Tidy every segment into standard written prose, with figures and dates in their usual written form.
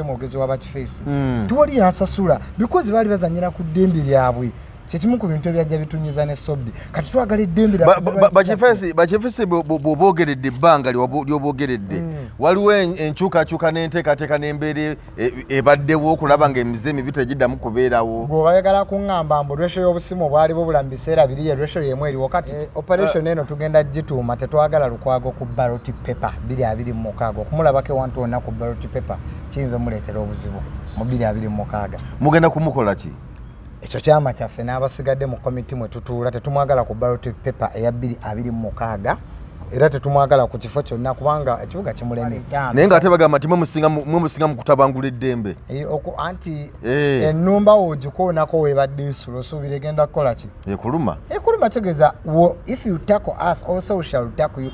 Mwogezi w'abakifeesi tewali yansasula because baali bazanyira ku ddembe lyabwe. Kyekimu ku bintu ebyajja bitunyiza ne Sobbi. Kati twagala eddembe. Bakifeesi bw'obogeredde ebbanga ly'obogeredde, waliwo enkyukakyuka n'enteekateeka n'embeera ebaddewo okulaba nga emize emibi tegiddamu kubeerawo? Bw'obayagala kuŋŋamba mbu ratio y'obusimu obwali bubula mu biseera biri, ye ratio y'emu eriwo kati. Operation eno tugenda gituuma "Tetwagala Lukwago ku ballot paper 2026". Okumulabako ewantu wonna ku ballot paper kiyinza omuleetera obuzibu mu 2026. Mugenda kumukola ki? Ekyo kyama kyaffe n'abasigadde mu komiti mwe tutuula. Tetumwagala ku ballot paper eya 2026, era tetumwagala ku kifo kyonna kubanga ekibuga kimulemye. Naye ng'ate bagamba nti mwe musinga mu kutabangula eddembe. Anti ennumba woogikoonako webadde ensula, osuubira egenda kukola ki? Ekuluma. Ekuluma. Kitegeeza if you tackle us, also we shall tackle you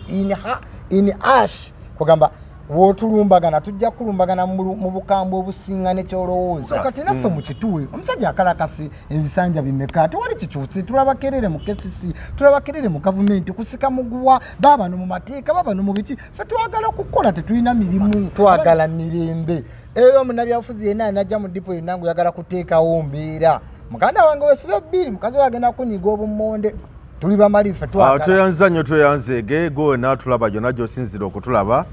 in ash. Kugamba wotulumbagana, tujja kulumbagana mu bukambwe obusinga nekyolowooza. Kati naffe mu kituwe omusajja akalakasi ebisanja bimeka, tewali kikyusi. Tulaba kerere mu KCC, tulaba kerere mu gavumenti, kusika muguwa baabano mu mateeka, baabano mu biki. Ffe twagala kukola, tetulina mirimu, twagala mirembe. Era omunabyabufuzi yenna anajja mu dipo yonna ngaoyagala kuteekawo mbeera, muganda wange wesibe bbiri, mukazi we agenda kunyiga obummonde. Tuli bamali, ffe twagala. Tweyanza nnyo, tweyanzeege gwe naatulaba gyonna gy'osinzira okutulaba.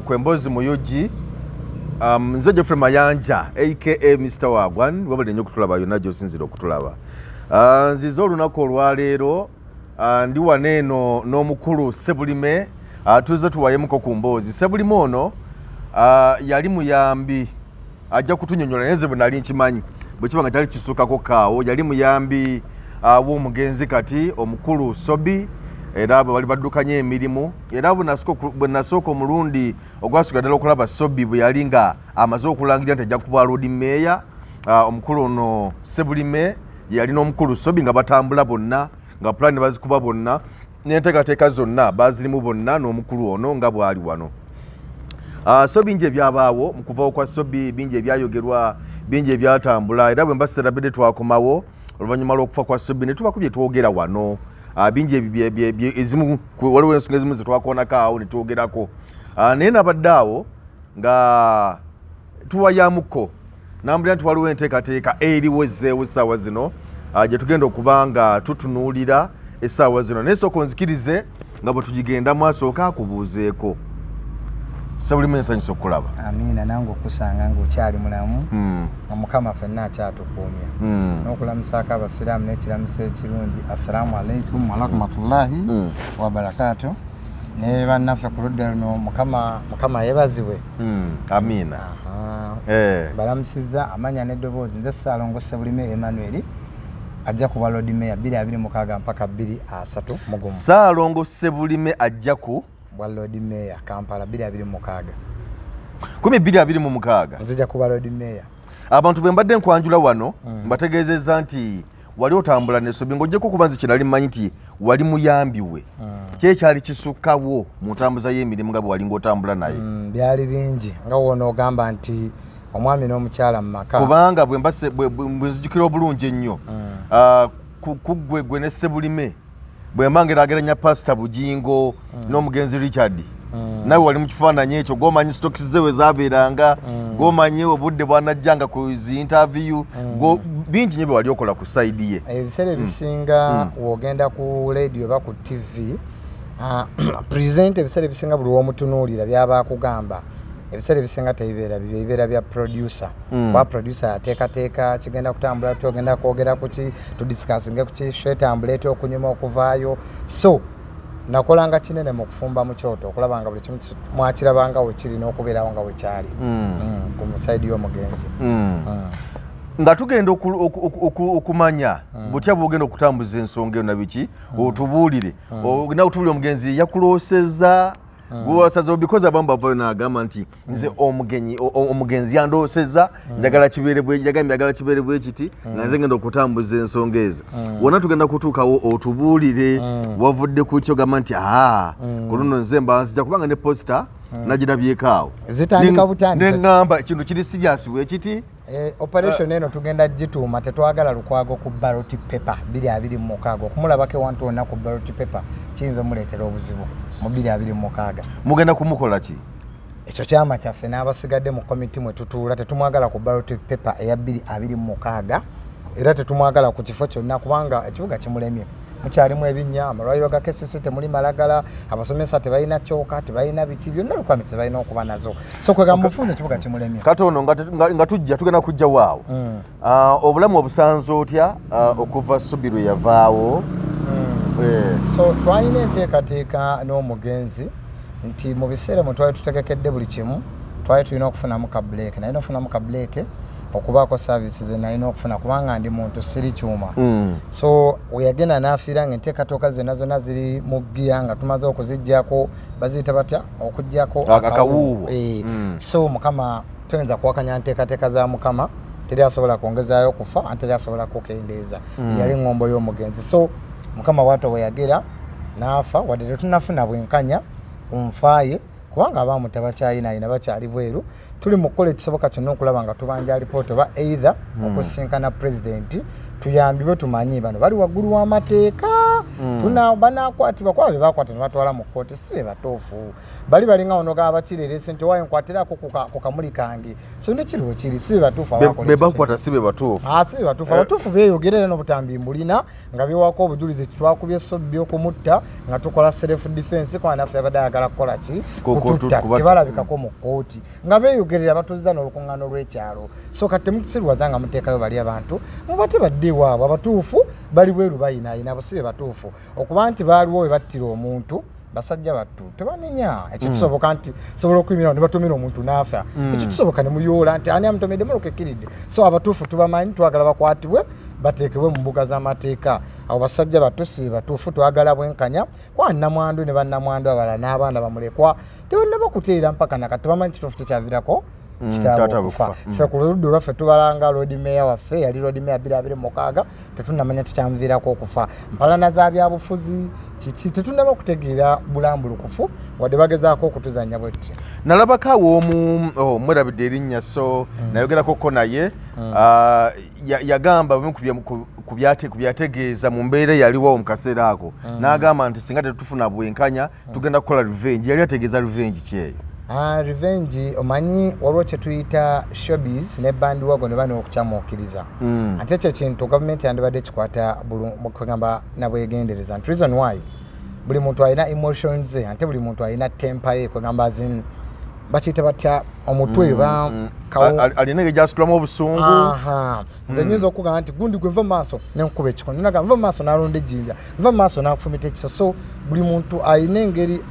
Kwe Mboozi mu UG. Nze Geoffrey Mayanja aka Mr Wagwan. Wabale nnyo okutulaba yonna gy'osinzira okutulaba. Nzize olunaku olwaleero, ndi wano eno n'omukulu Sebulime. Tuzze tuwayemuko ku mboozi. Sebulime ono yali muyambi, ajja kutunyonyola, naye nze bwe nali nkimanyi bwe kiba nga kyali kisuukako kaawo, yali muyambi w'omugenzi kati omukulu Sobi, era bwe bali baddukanya emirimu. Era bwe nasooka omulundi ogwasooka ddala okulaba Sobi, bwe yali nga amaze okulangira nti ajja kuba Lord Mayor, omukulu ono Sebulime yali n'omukulu Sobi nga batambula bonna, nga pulaani bazikuba bonna n'enteekateeka zonna bazirimu bonna n'omukulu ono nga bw'ali wano. So bingi ebyabaawo mu kuvaawo kwa Sobi, bingi ebyayogerwa, bingi ebyatambula. Era bwe mba serabidde, twakomawo oluvannyuma lw'okufa kwa Sobi ne tubako bye twogera wano. Bingi ezimu waliwo ensonga ezimu ze twakoonako awo ne twogerako. Naye nabadde awo nga tuwayamukko, nambulira nti waliwo enteekateeka eriwo ezzeewo essaawa zino, gye tugenda okuba nga tutunuulira essaawa zino. Naye sooka onzikirize nga bwe tugigendamu asooka akubuuzeeko. Sebulimu, ensanyusa okukulaba. Amiina, nange okusanga ngaokyali mulamu, nga Mukama ffenna akyatukuumya, n'okulamusaako abasiraamu n'ekiramuso ekirungi, assalaamu alaikum warahmatullahi wabarakatu. Ne bannaffe ku ludda luno, Mukama, Mukama yeebazibwe. Amiina. Aha. Balamusizza amanya n'eddoboozi. Nze Ssaalongo Sebulime Emmanuel, ajja kuba Lord Mayor 2026 mpaka 2031. Ssaalongo Sebulime ajja ku bwa Lord Mayor Kampala 2026. 2026. Nzija kuba Lord Mayor. Abantu bwe mbadde nkwanjula wano, mbategeezezza nti wali otambula ne Sobi, ng'oggyeko okuba nze kyenali mmanyi nti wali muyambi we, kyekyali kisukkawo mu ntambuza y'emirimu nga bwe wali ng'otambula naye? Byali bingi, nga wona ogamba nti omwami n'omukyala mu maka. Kubanga bwe mba bwe nzijukira obulungi ennyo, ku ggwe gwe ne Sebulime, bwe mba ngeraageranya Pasita Bugingo n'omugenzi Richard, nawe wali mu kifaananyi ekyo. Gwomanyi stocks ze we zabeeranga, gwomanyi obudde bwanajjanga ku zi interview, bingi nnyo bye wali okola ku side ye. Ebiseera ebisinga w'ogenda ku radio oba ku TV, present, ebiseera ebisinga buli womutunuulira byaba akugamba ebiseera ebisinga tebibeera bibyo, ebibeera bya producer. Kuba producer ateekateeka kigenda kutambula, tugenda kwogera kuki, tudiscussinge kuki, show etambula etya okunyuma okuvaayo. So nakolanga kinene mu kufumba mu kyoto okulaba nga buli kimu mwakirabanga wekiri n'okubeerawo nga wekyali ku side y'omugenzi. Nga tugenda okumanya butya bwogenda okutambuza ensonga eyo nabiki, otubuulire, ogenda kutubuulira omugenzi yakulooseza gwewasazewo, because abamu bavayo n'agamba nti nze omugenyi omugenzi yandooseza, njagala kibeere bwe, yagambye njagala kibeere bwe kiti, nga nze ngenda okutambuza ensonga ezo. Wonna tugenda kutuukawo otubuulire wavudde ku kyo gamba nti aa ku luno nze mba nzija, kubanga ne poster nagirabyeko awo. Zitandika butandisi. Neŋŋamba kino kiri serious bwe kiti. Operation eno tugenda gituuma "Tetwagala Lukwago ku ballot paper 2026". Okumulabako ewantu wonna ku ballot paper kiyinza omuleetera obuzibu mu 2026. Mugenda kumukola ki? Ekyo kyama kyaffe n'abasigadde mu komiti mwe tutuula. Tetumwagala ku ballot paper eya 2026, era tetumwagala ku kifo kyonna, kubanga ekibuga kimulemye. Mukyalimu ebinnya, amalwaliro ga KCC temuli malagala, abasomesa tebalina kyoka, tebalina biki byonna, requirements balina okuba nazo. So kwega mubufunze ekibuga kimulemye. Katono nga tujja, tugenda kujja waawo. Obulamu obusanze otya okuva Sobi lwe yavaawo? So twalina enteekateeka n'omugenzi nti mu biseera mwe twali tutegekedde buli kimu, twali tulina okufunamu ka break. Nalina okufunamu ka break okubaako services nalina okufuna, kubanga ndi muntu, siri kyuma. So weyagenda n'afiira nga enteekateeka zonna zonna ziri mu ggiya, nga tumaze okuziggyako, baziyita batya, okuggyako akawuuwo. So Mukama, toyinza kuwakanya nteekateeka za Mukama. Teri asobola kwongezaayo kufa, ate teri asobola kukendeeza. Yali ŋŋombo y'omugenzi. So Mukama bwatyo bwe yagera n'afa, wadde tetunafuna bwenkanya ku nfaaye, kubanga abaamu tabakyayinaayina, bakyali bweru. Tuli mu kukola ekisoboka kyonna okulaba nga tubanja alipoota oba either okusinkana pulezidenti, tuyambibwe, tumanye bano bali waggulu w'amateeka. Banakwatibwa, kuba be bakwata ne batwala mu kkooti si be batuufu. Bali balinga ono gaba bakirerese nti owaayo nkwatirako ku kamuli kange. So nekiriwo kiri, si be batuufu abakola be ekyo. Bakwata si be batuufu. Ah, si be batuufu. Abatuufu beeyogerera n'obutambi mbulina nga biwako obujulizi. Twakubye Sobbi okumutta nga tukola self defense, kuba naffe yabadde ayagala kukola ki? Kututta. Kubatta. Tebalabikako mu kkooti nga beeyogerera, batuuzza n'olukuŋŋaana olw'ekyalo. So kati temutusirwaza nga muteekayo bali abantu, mubate badde ewaabwe. Abatuufu bali bweru bayinaayina, abo si be batuufu. Okuba nti baaliwo we battira omuntu, basajja battu tebanenya. Ekyo kisoboka nti sobola okuyimira ne batumira omuntu n'afa. Ekyo kisoboka ne muyoola nti ani amutomedde, moloka ekkiridde. So abatuufu tubamanyi, twagala bakwatibwe, bateekebwe mu mbuga z'amateeka. Abo basajja battu si batuufu. Twagala bwenkanya, kwa nnamwandu ne bannamwandu abalala n'abaana bamulekwa tebannaba kuteera mpaka nakati, tebamanyi kituufu kikyavirako kitaabwe taata okufa. okufa. Ffe ku ludda olwaffe tubalanga Lord Mayor waffe, yali Lord Mayor 2026, tetunnamanya kikyamuviirako okufa. Mpalana za byabufuzi kiki, tetunnaba kutegeera bulambulukufu, wadde bagezaako okutuzanya bwe tutyo. Nalabako awo omu, oh, mwerabidde erinnya, so nayogerako ko naye. Ah, yagamba bimu ku byategeeza mu mbeera eyaliwo mu kaseera ako, n'agamba nti singa tetufuna bwenkanya tugenda kukola revenge. Yali ategeeza revenge kyeyo? Ah, revenge, omanyi waliwo kye tuyita showbiz ne bandwagon ne bano okukyamuukiriza. Ate ekyo ekintu gavumenti yandibadde kikwata kugamba nabwegendereza, nti reason why buli muntu alina emotions ze, ate buli muntu alina temper ye, kwegamba azin bakiyita batya, omutwe ba Alina engeri gyasitulamu obusungu. Aha. Nze nyinza okugamba nti gundi gwe, nva mu maaso, nenkuba ekikono, naga nva mu maaso, nalonda ejjinja, nva mu maaso, nakufumita ekiso. So buli muntu alina engeri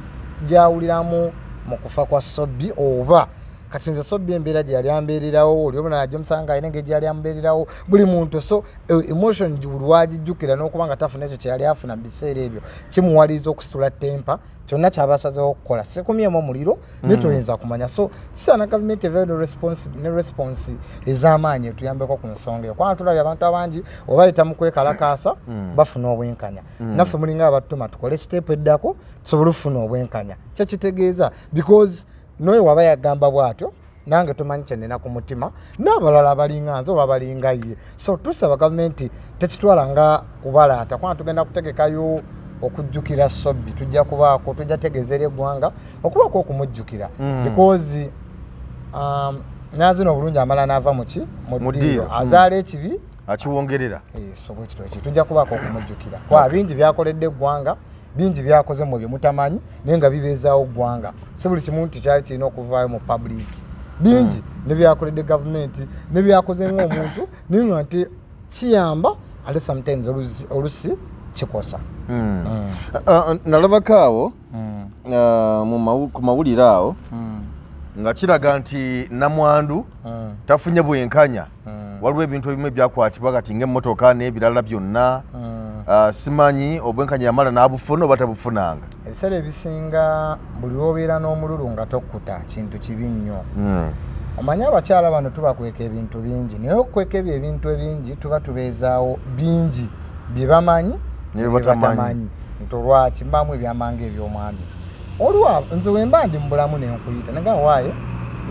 gyawuliramu mu kufa kwa Sobbi. Oba kati nze Sobbi embeera gye yali ambeererawo, oli omulala gyemusanga alina engeri gye yali amubeererawo, buli muntu. So emotion buli wagijjukira n'okuba nga tafuna ekyo kye yali afuna mu biseera ebyo, kimuwaliriza okusitula temper. Kyonna kyabasazeho okukola, sikumyemu omuliro, naye toyinza kumanya. So kisaana gavumenti eveyo ne response ez'amaanyi etuyambeko ku nsonga eyo, kubanga tulabye abantu abangi obayita mu kwekalakaasa bafuna obwenkanya. Naffe mulinga abatutuma tukole step eddako tusobole okufuna obwenkanya. Kyekitegeeza, because noyo waba yagamba bw'atyo, nange tomanyi kyenina ku mutima, n'abalala abalinga nze oba balinga ye. So tusaba gavumenti tekitwala nga kubalaata, kubanga tugenda kutegekayo okujjukira Sobbi, tujja kubaako, tujja tegeeza eri eggwanga okubaako okumujjukira, because nazina obulungi amala n'ava muki mu Mu ddiiro. ddiiro. Azaala ekibi akiwongerera. So bwekityo ekyo tujja kubaako okumujjukira, kuba bingi byakoledde eggwanga, bingi byakoze mu bye mutamanyi, naye nga bibeezaawo ggwanga. Si buli kimu nti kyali kirina okuvaayo mu public. Bingi ne byakoledde gavumenti ne byakoze ng'omuntu, naye nga nti kiyamba, ate sometimes olusi kikosa. Nalabako awo ku mawulire awo nga kiraga nti namwandu tafunye bwenkanya. Waliwo ebintu ebimu ebyakwatibwa kati ng'emmotoka n'ebirala byonna. Simanyi obwenkanya yamala n'abufuna oba tabufunanga. Ebiseera ebisinga buli lwobeera n'omululu nga tokkuta, kintu kibi nnyo. Omanyi abakyala bano tubakweka ebintu bingi, naye okukweka ebyo ebintu ebingi tuba tubeezaawo bingi bye bamanyi ne bye batamanyi. Nti olwaki mbaamu ebyamanga eby'omwami olwa nze wemba ndi mu bulamu nenkuyita naga waayo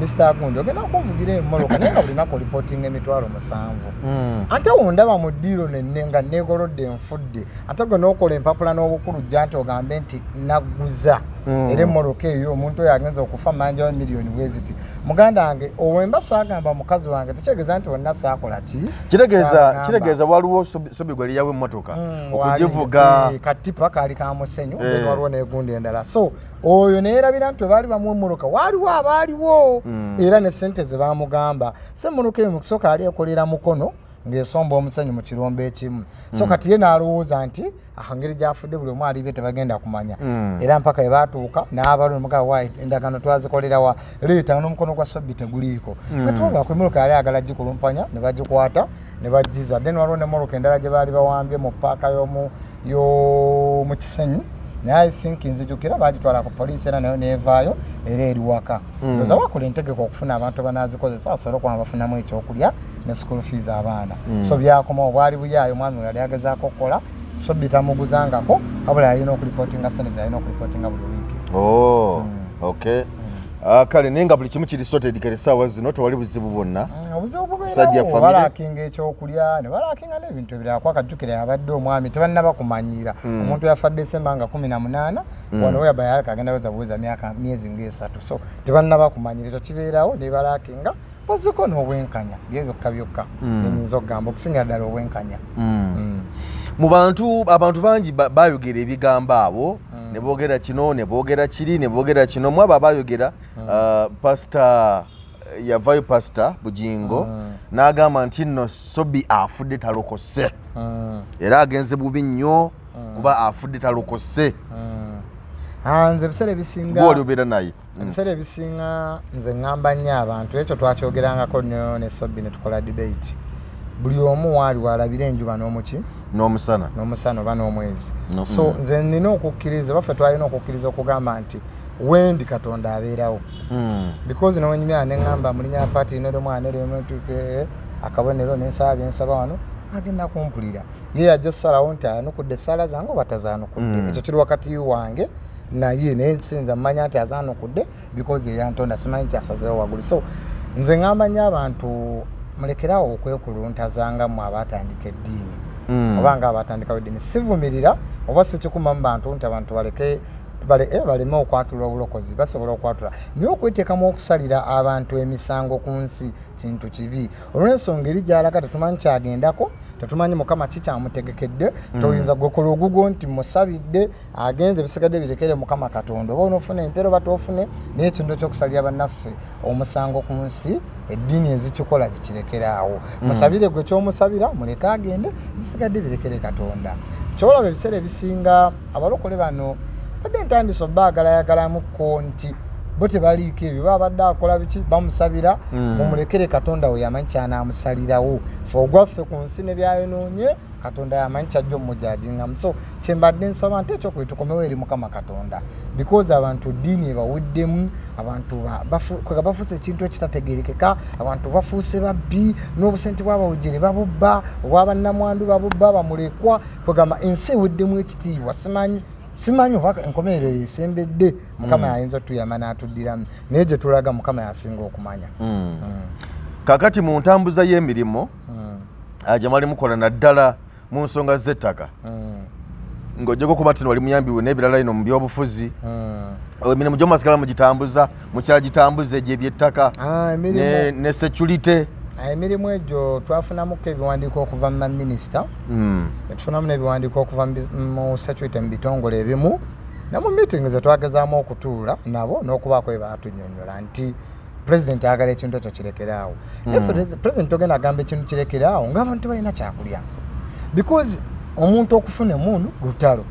Mr Gundi, ogenda kunvugira emmotoka, naye nga buli naku olipootinga 70,000. Ate wondaba mu ddiiro nenne nga neegolodde nfudde, ate gwe n'okola empapula n'obukulu jja nti ogambe nti nagguza. Era emmotoka eyo, omuntu oyo agenza okufa manja wa miliyoni bweziti. Muganda wange, owemba saagamba mukazi wange, tekitegeeza nti wonna saakola ki. Kitegeeza Saagamba. Kitegeeza waliwo Sobi gwe liyawo emmotoka okugivuga. Wali, katipa kaali ka musenyu. Then waliwo n'egundi endala. So oyo neerabira nti webaali bamuwa emmotoka, waaliwo abaaliwo era ne sente ze baamugamba. Se emmotoka eyo mu kusooka yali ekolera Mukono ng'esomba omusenyu mu kirombe ekimu. So kati ye n'alowooza nti ah, ngeri gyafudde buli omu alibye, tebagenda kumanya. Era mpaka we baatuuka n'abalumuga wa endagaano twazikolera wa, leeta n'omukono gwa Sobbi teguliiko. Katubaako emmotoka yali ayagala gikulumpanya ne bagikwata ne bagiza. Then waliwo n'emmotoka endala gye baali bawambye mu paaka y'omu Kisenyi, naye I think nzijukira bagitwala ku poliisi era nayo neevaayo era eri waka. Ndowooza bakola entegeka okufuna abantu abanaazikozesa basobole okuba nga bafunamu ekyokulya ne school fees abaana. So byakomawo, bwali buyaayo. Omwami we yali agezaako okukola, Sobbi tamuguzangako, wabula yalina okulipootinga sente ze yalina okulipootinga buli wiiki. Oh, okay. Ah, kale, naye nga buli kimu kiri sorted kale essaawa zino, tewali buzibu bwonna? Obuzibu Musajja bubeerawo, family. balackinga ekyokulya ne balackinga n'ebintu ebirala, kuba kajjukira yabadde omwami tebannaba kumanyiira. Omuntu yafa Desemba nga 18, wano weyaba yaleka agenda weza buweza myaka myezi ngaesatu, so tebannaba kumanyira. Ekyo kibeerawo ne balackinga poziko n'obwenkanya, bye byokka byokka enyinza okugamba, okusingira ddala obwenkanya. Mu bantu, abantu bangi bayogera ebigambo abo ne boogera kino, ne boogera kiri, ne boogera kino. Mwabo abayogera, pasita yavayo, Pasita Bugingo, n'agamba nti nno Sobi afudde talokose era agenze bubi nnyo kuba afudde talokose. Ah, nze ebiseera ebisinga Gwe oli obeera naye. Ebiseera ebisinga nze ŋŋamba nnyo abantu, ekyo twakyogerangako nnyo ne Sobbi ne tukola debate, buli omu waali walabira enjuba n'omuki n'omusana. N'omusana oba n'omwezi. No, So nze nina okukkiriza, baffe twalina okukkiriza okugamba nti wendi Katonda abeerawo, because newenyumya neŋŋamba mulinya paati neromwana neremutuke akabonero nensaba byensaba wano, agenda kumpulira. Ye yajja osalawo nti ayanukudde essaala zange oba tazaanukudde. Ekyo kiri wakati wange naye, naye sinza mmanya nti azaanukudde because eyantonda simanyi kyasazeewo waggulu. So nze ŋŋamba nnyo abantu, mulekerawo okwekuluntazanga mmwe abatandika eddiini oba nga abatandikawo eddiini. Sivumirira oba sikikuma mu bantu nti abantu baleke baleme okwatula obulokozi, basobola okwatula, naye okweteekamu okusalira abantu emisango ku nsi kintu kibi, olw'ensonga eri gyalaga tetumanyi kyagendako, tetumanyi Mukama ki kyamutegekedde. Toyinza gwekola ogugwo nti musabidde agenze, bisigadde birekere Mukama Katonda, oba onoofuna empeera oba toofune. Naye ekintu ekyokusalira bannaffe omusango ku nsi, eddiini ezikikola zikirekeraawo. Musabire gwe kyomusabira, muleke agende, bisigadde birekere Katonda. Kyolaba ebiseera ebisinga abalokole bano badde ntandise obaagalayagalamuko nti bo tebaliiko ebyo, babadde akola biki, bamusabira. Mumulekere Katonda we yamanyi kyanaamusalirawo. Fe ogwaffe ku nsi ne byayonoonye, Katonda yamanyi kyajja omujajingamu. So kyembadde nsaba nti ekyokubiri tukomewo eri Mukama Katonda, because abantu ddiini ebaweddemu, abantu kwega bafuuse ekintu ekitategerekeka, abantu bafuuse babbi, n'obusente bwabawujere babubba, obwabannamwandu babubba, bamulekwa, kwegamba ensi eweddemu ekitiibwa. Simanyi oba enkomerero esembedde, Mukama yayinza otuyamba n'atuddiramu, naye gye tulaga Mukama yasinga okumanya. Kakati mu ntambuza y'emirimu gye mwali mukola, naddala mu nsonga z'ettaka, ng'ojjako okuba nti wali muyambi we n'ebirala ino mu byobufuzi, emirimu gyo masigala mugitambuza, mukyagitambuza egyo ebyettaka Ah, ne security? Emirimu egyo twafunamuko ebiwandiiko okuva mu baminisita, netufunamu n'ebiwandiiko okuva mu security, mu bitongole ebimu, ne mu meeting ze twagezaamu okutuula nabo n'okubaako bye baatunyonnyola nti president ayagala ekintu ekyo kirekeraawo. Naye president togenda agamba ekintu kirekeraawo ng'abantu tebalina kyakulya, because omuntu okufuna emundu lutalo.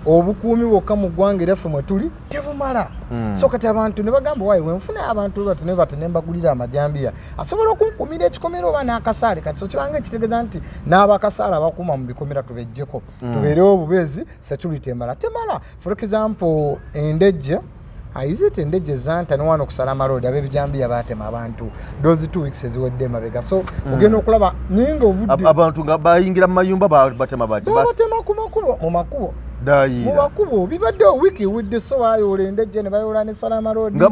Obukuumi bwokka mu ggwanga eraffe mwe tuli tebumala. So kati abantu ne bagamba, waayi wenfuna abantu bati ne bati nembagulira amajambiya asobola okunkumira ekikomera oba n'akasaale. Kati so kibanga ekitegeeza nti n'abakasaale abakuuma mu bikomera tubejjeko, tubeerewo obubeezi, security emala temala. For example, Endejje, is it Endejje, Zanta ne wano okusala amaloodi, ab'ebijambiya baatema abantu those 2 weeks eziwedde emabega. So ogenda okulaba naye nga obudde Abantu nga bayingira mu mayumba batema bati Babatema ku makubo, mu makubo. Dayira. Mubakubo bibaddewo wiiki ewedde, so bayoola endejje ne bayoola ne Salama Road. Nga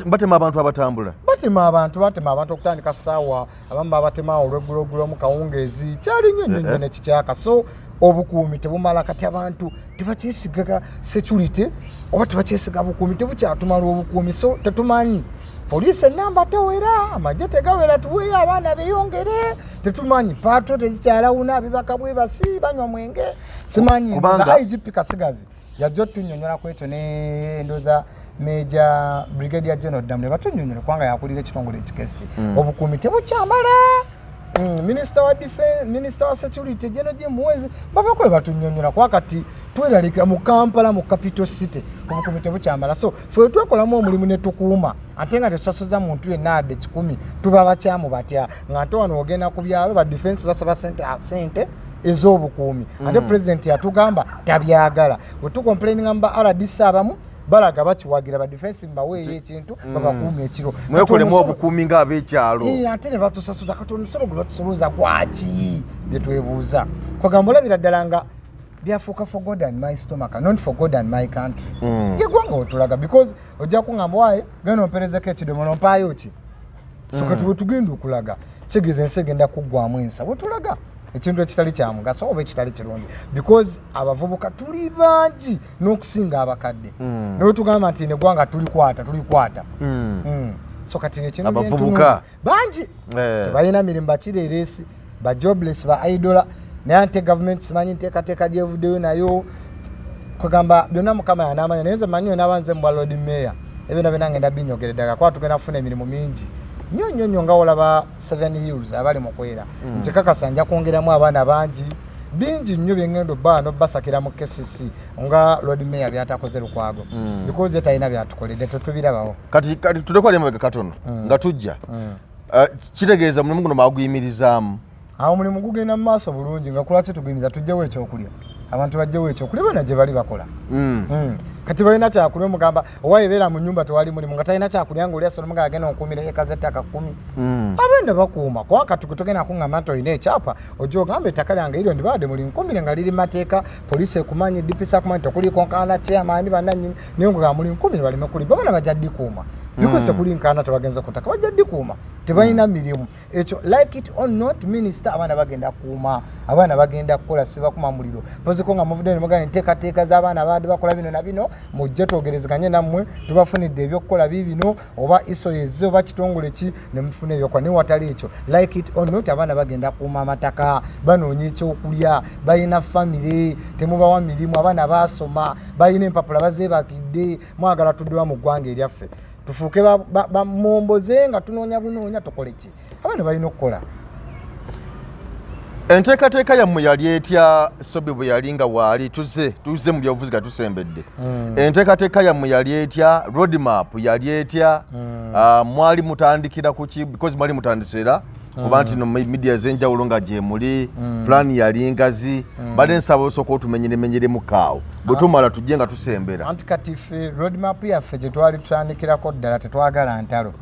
batema abantu abatambula. Batema abantu, batema abantu okutandika ssaawa, abamu babatemawo olweggulogulo mu kawungeezi. Kyali nnyo nnyo nnyo nekikyaka. So obukuumi tebumala. Kati abantu tebakyesigaga security oba tebakyesiga bukuumi, tebukyatumala obukuumi. So tetumanyi, poliisi enamba tewera, amagye tegawera, tuweeyo abaana beyongere, tetumanyi, patrol tezikyalawuna, bibaka bwebasi, banywa mwenge, simanyi. IGP Kasigazi yajja otunyonyola ku ekyo nendoza Major Brigadier General Damu ne batunyonyola, kubanga yakulira ekitongole ekikesi. Obukuumi tebukyamala. Minister wa defense, minister wa security, General Jim Muhwezi, babako bwe batunyonyola, kuba kati tweraliikira mu Kampala, mu capital city, obukuumi tebukyamala. So ffe twekolamu omulimu ne tukuuma, ate nga tetusasuza muntu yenna adde 100, tuba bakyamu batya nga ate wano ogenda ku byalo ba defense basaba sente, sente ez'obukuumi, ate president yatugamba tabyagala. Bwe tucomplaininga mu ba RDC, abamu balaga bakiwagira, ba defense mbaweeyo ekintu babakuuma ekiro. Mwekolemu Kati omusolo- obukuumi ng'ab'ekyalo. Ate ne batusasuza. Kati omusolo gwe batusoloza gwaki? Bye twebuuza. Kwagamba olabira ddala nga byafuuka for God and my stomach, not for God and my country. Yeggwanga otulaga, because ojja kuŋŋamba waaye genda omperezeko ekidomola, ompaayo ki? So kati bwe tugenda okulaga, kitegeeza ensi egenda kuggwamu ensa bwe tulaga ekintu ekitali kya mugaso oba ekitali kirungi, because abavubuka tuli bangi n'okusinga abakadde. Naye tugamba nti neggwanga tulikwata, tulikwata. So kati ekintu Abavubuka. bangi tebalina mirimu, bakireeresi, ba jobless, ba idle. Naye ante gavumenti simanyi nteekateeka gyevuddeyo nayo. Kwegamba byonna Mukama yanaamanya, naye nze manyi wenaba nze mubwa Lord Mayor, ebyona byonna ngenda binyogere ddala, kuba tugenda kufuna emirimu mingi nnyo nnyo nnyo, nga olaba Seven Hills abali mu kwera. Nkikakasa nja kwongeramu abaana bangi, bingi nnyo byengenda obba nobasakira mu KCC nga Lord Mayor byatakoze Lukwago, because ye talina byatukoledde, tetubirabawo. Kati tulekwali emabega katono nga tujja. Kitegeeza mulimu guno baguyimirizaamu? Awo omulimu gugenda mu maaso bulungi. Nga kulwaki tuguyimiza? Tujjewo ekyokulya, abantu bajjewo ekyokulya, bona gye bali bakola. Kati balina kyakulya, omugamba owa ebeera mu nyumba tewali mulimu, nga talina kyakulya, nga oli asoma nga agenda onkuumira eka z'ettaka 10. Abenda bakuuma, kuba kati togenda kuŋŋamba nti olina ekyapa, ojja ogamba ettaka lyange eryo ndibadde muli nkumire nga liri mateeka, poliisi ekumanyi, DPC akumanyi, tekuliko nkaana, chairman, bannannyini, naye nga muli nkumire baleme kulimba. Abaana bajja ddikuuma because tekuli nkaana, tebagenze ku ttaka, bajja ddikuuma. Tebalina mirimu, ekyo like it or not, minister, abaana bagenda kuuma, abaana bagenda kukola, sibakuma muliro poziko nga muvudde nemugamba enteekateeka z'abaana abadde bakola bino na bino, mujje twogerezeganye nammwe, tubafunidde ebyokukola biibino, oba ISO yezze oba kitongole ki, ne mufuna ebyokukola. Naye watali ekyo, like it or not, abaana bagenda kuuma amataka, banoonya ekyokulya, balina famire, temubawa mirimu. Abaana basoma, balina empapula, bazeebakidde. Mwagala tuddewa mu ggwanga eryaffe? Tufuuke bamomboze nga tunoonya bunoonya, tukole ki? Abaana balina okukola. Enteekateeka yammwe yali etya Sobi bwe yali nga waali? Tuze mu byobufuzi nga tusembedde. Enteekateeka yammwe yali etya? Roadmap yali etya? Mwali mutandikira ku ki? Because mwali mutandise era kuba nti no media ez'enjawulo nga gyemuli. Plan yali ngazi. Badde nsaba osooka otumenyeremenyeremu kaawo, bwe tumala tujje nga tusembera. Anti kati ffe roadmap yaffe gye twali tutandikirako ddala, tetwagala ntalo.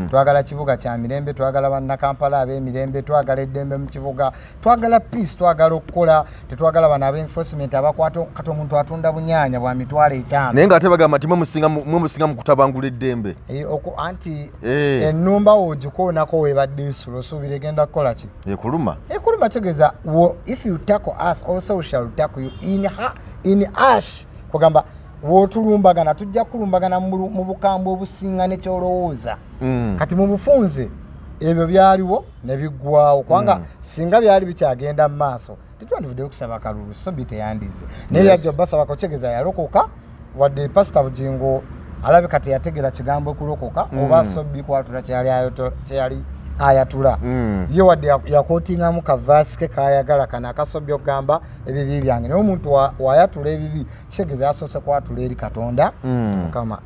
Twagala kibuga kya mirembe, twagala bannakampala ab'emirembe, twagala eddembe mu kibuga, twagala peace, twagala okukola, tetwagala bano ab'enforcement abakwata. Kati omuntu atunda bunyaanya bwa 50,000. Naye ng'ate bagamba nti mwe musinga mu kutabangula eddembe. Anti ennumba woogikoonako webadde esula, osuubira egenda kukola ki? Ekuluma. Ekuluma. Kitegeeza if you tackle us also we shall tackle you in ash. Kugamba wotulumbagana, tujja kulumbagana mu bukambwe obusinga nekyolowooza. Kati mu bufunze ebyo byaliwo ne biggwawo, kubanga singa byali bikyagenda mu maaso tetwandivuddeyo okusaba kalulu, so biteyandize. Naye yajja obasaba, kitegeeza yalokoka. Wadde Pasita Bugingo alabika teyategera kigambo kulokoka oba Sobi kwatula kyeyali ayatula. Ye wadde yaquotingamu kaverse ke kayagala kano akasobya okugamba ebibi byange, naye omuntu wayatula ebibi kitegeeza yasoose kwatula eri Katonda. Mukama,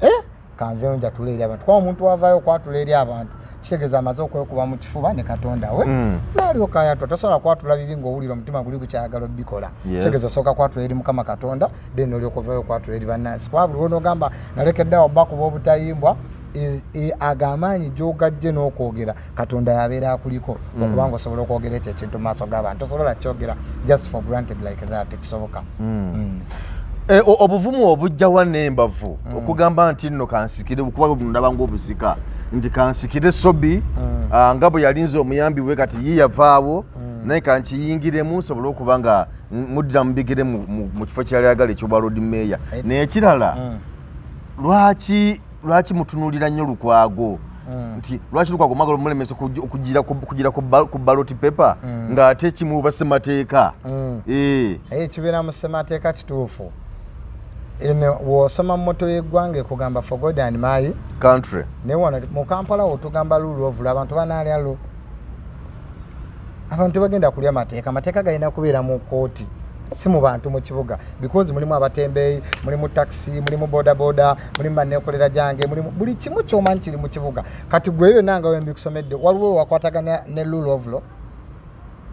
kanveyo njatula eri abantu, kuba omuntu wavaayo okwatula eri abantu kitegeeza amaze okwekuba mu kifuba ne Katonda we, nalyoka ayatula. Tosobola kwatula bibi ng'owulira omutima guli gukyayagala obikola. Kitegeeza osooka kwatula eri Mukama Katonda, then olyoka ovayo okwatula eri bannansi, kuba buli lwonogamba nalekeddeawo bakuba obutayimbwa, ago amaanyi gy'ogajje n'okwogera, Katonda yabeera akuliko okubanga osobola okwogera ekyo ekintu mu maaso g'abantu. Tosobola kyogera just for granted like that, tekisoboka. Obuvumu obujja wa n'embavu okugamba nti nno kansikire, kuba ndaba ng'obusika nti kansikire Sobi, nga bwe yalinze omuyambi we, kati ye yavaawo, naye kankiyingiremu nsobole okuba nga muddira mubigere mu kifo kyali ayagala ekyobwa Lord Mayor. Naye ekirala, lwaki mutunuulira nnyo Lukwago? Nti lwaki Lukwago mwagala omulemesa okugira ku ballot paper ng'ate kimuba ssemateeka? Naye kibeera mu ssemateeka kituufu. Eno w'osoma motto y'eggwanga ekugamba, "For God and my country." Naye wano mu Kampala wotugamba rule of law, abantu banaalya law? Abantu tebagenda kulya mateeka. Amateeka galina kubeera mu kooti, si mu bantu mu kibuga, because mulimu abatembeeyi, mulimu takisi, mulimu bodaboda, mulimu banneekolera gyange, mulimu buli kimu kyomanyi kiri mu kibuga. Kati gwe byonna nga wembikusomedde, waliwo wakwatagana ne rule of law?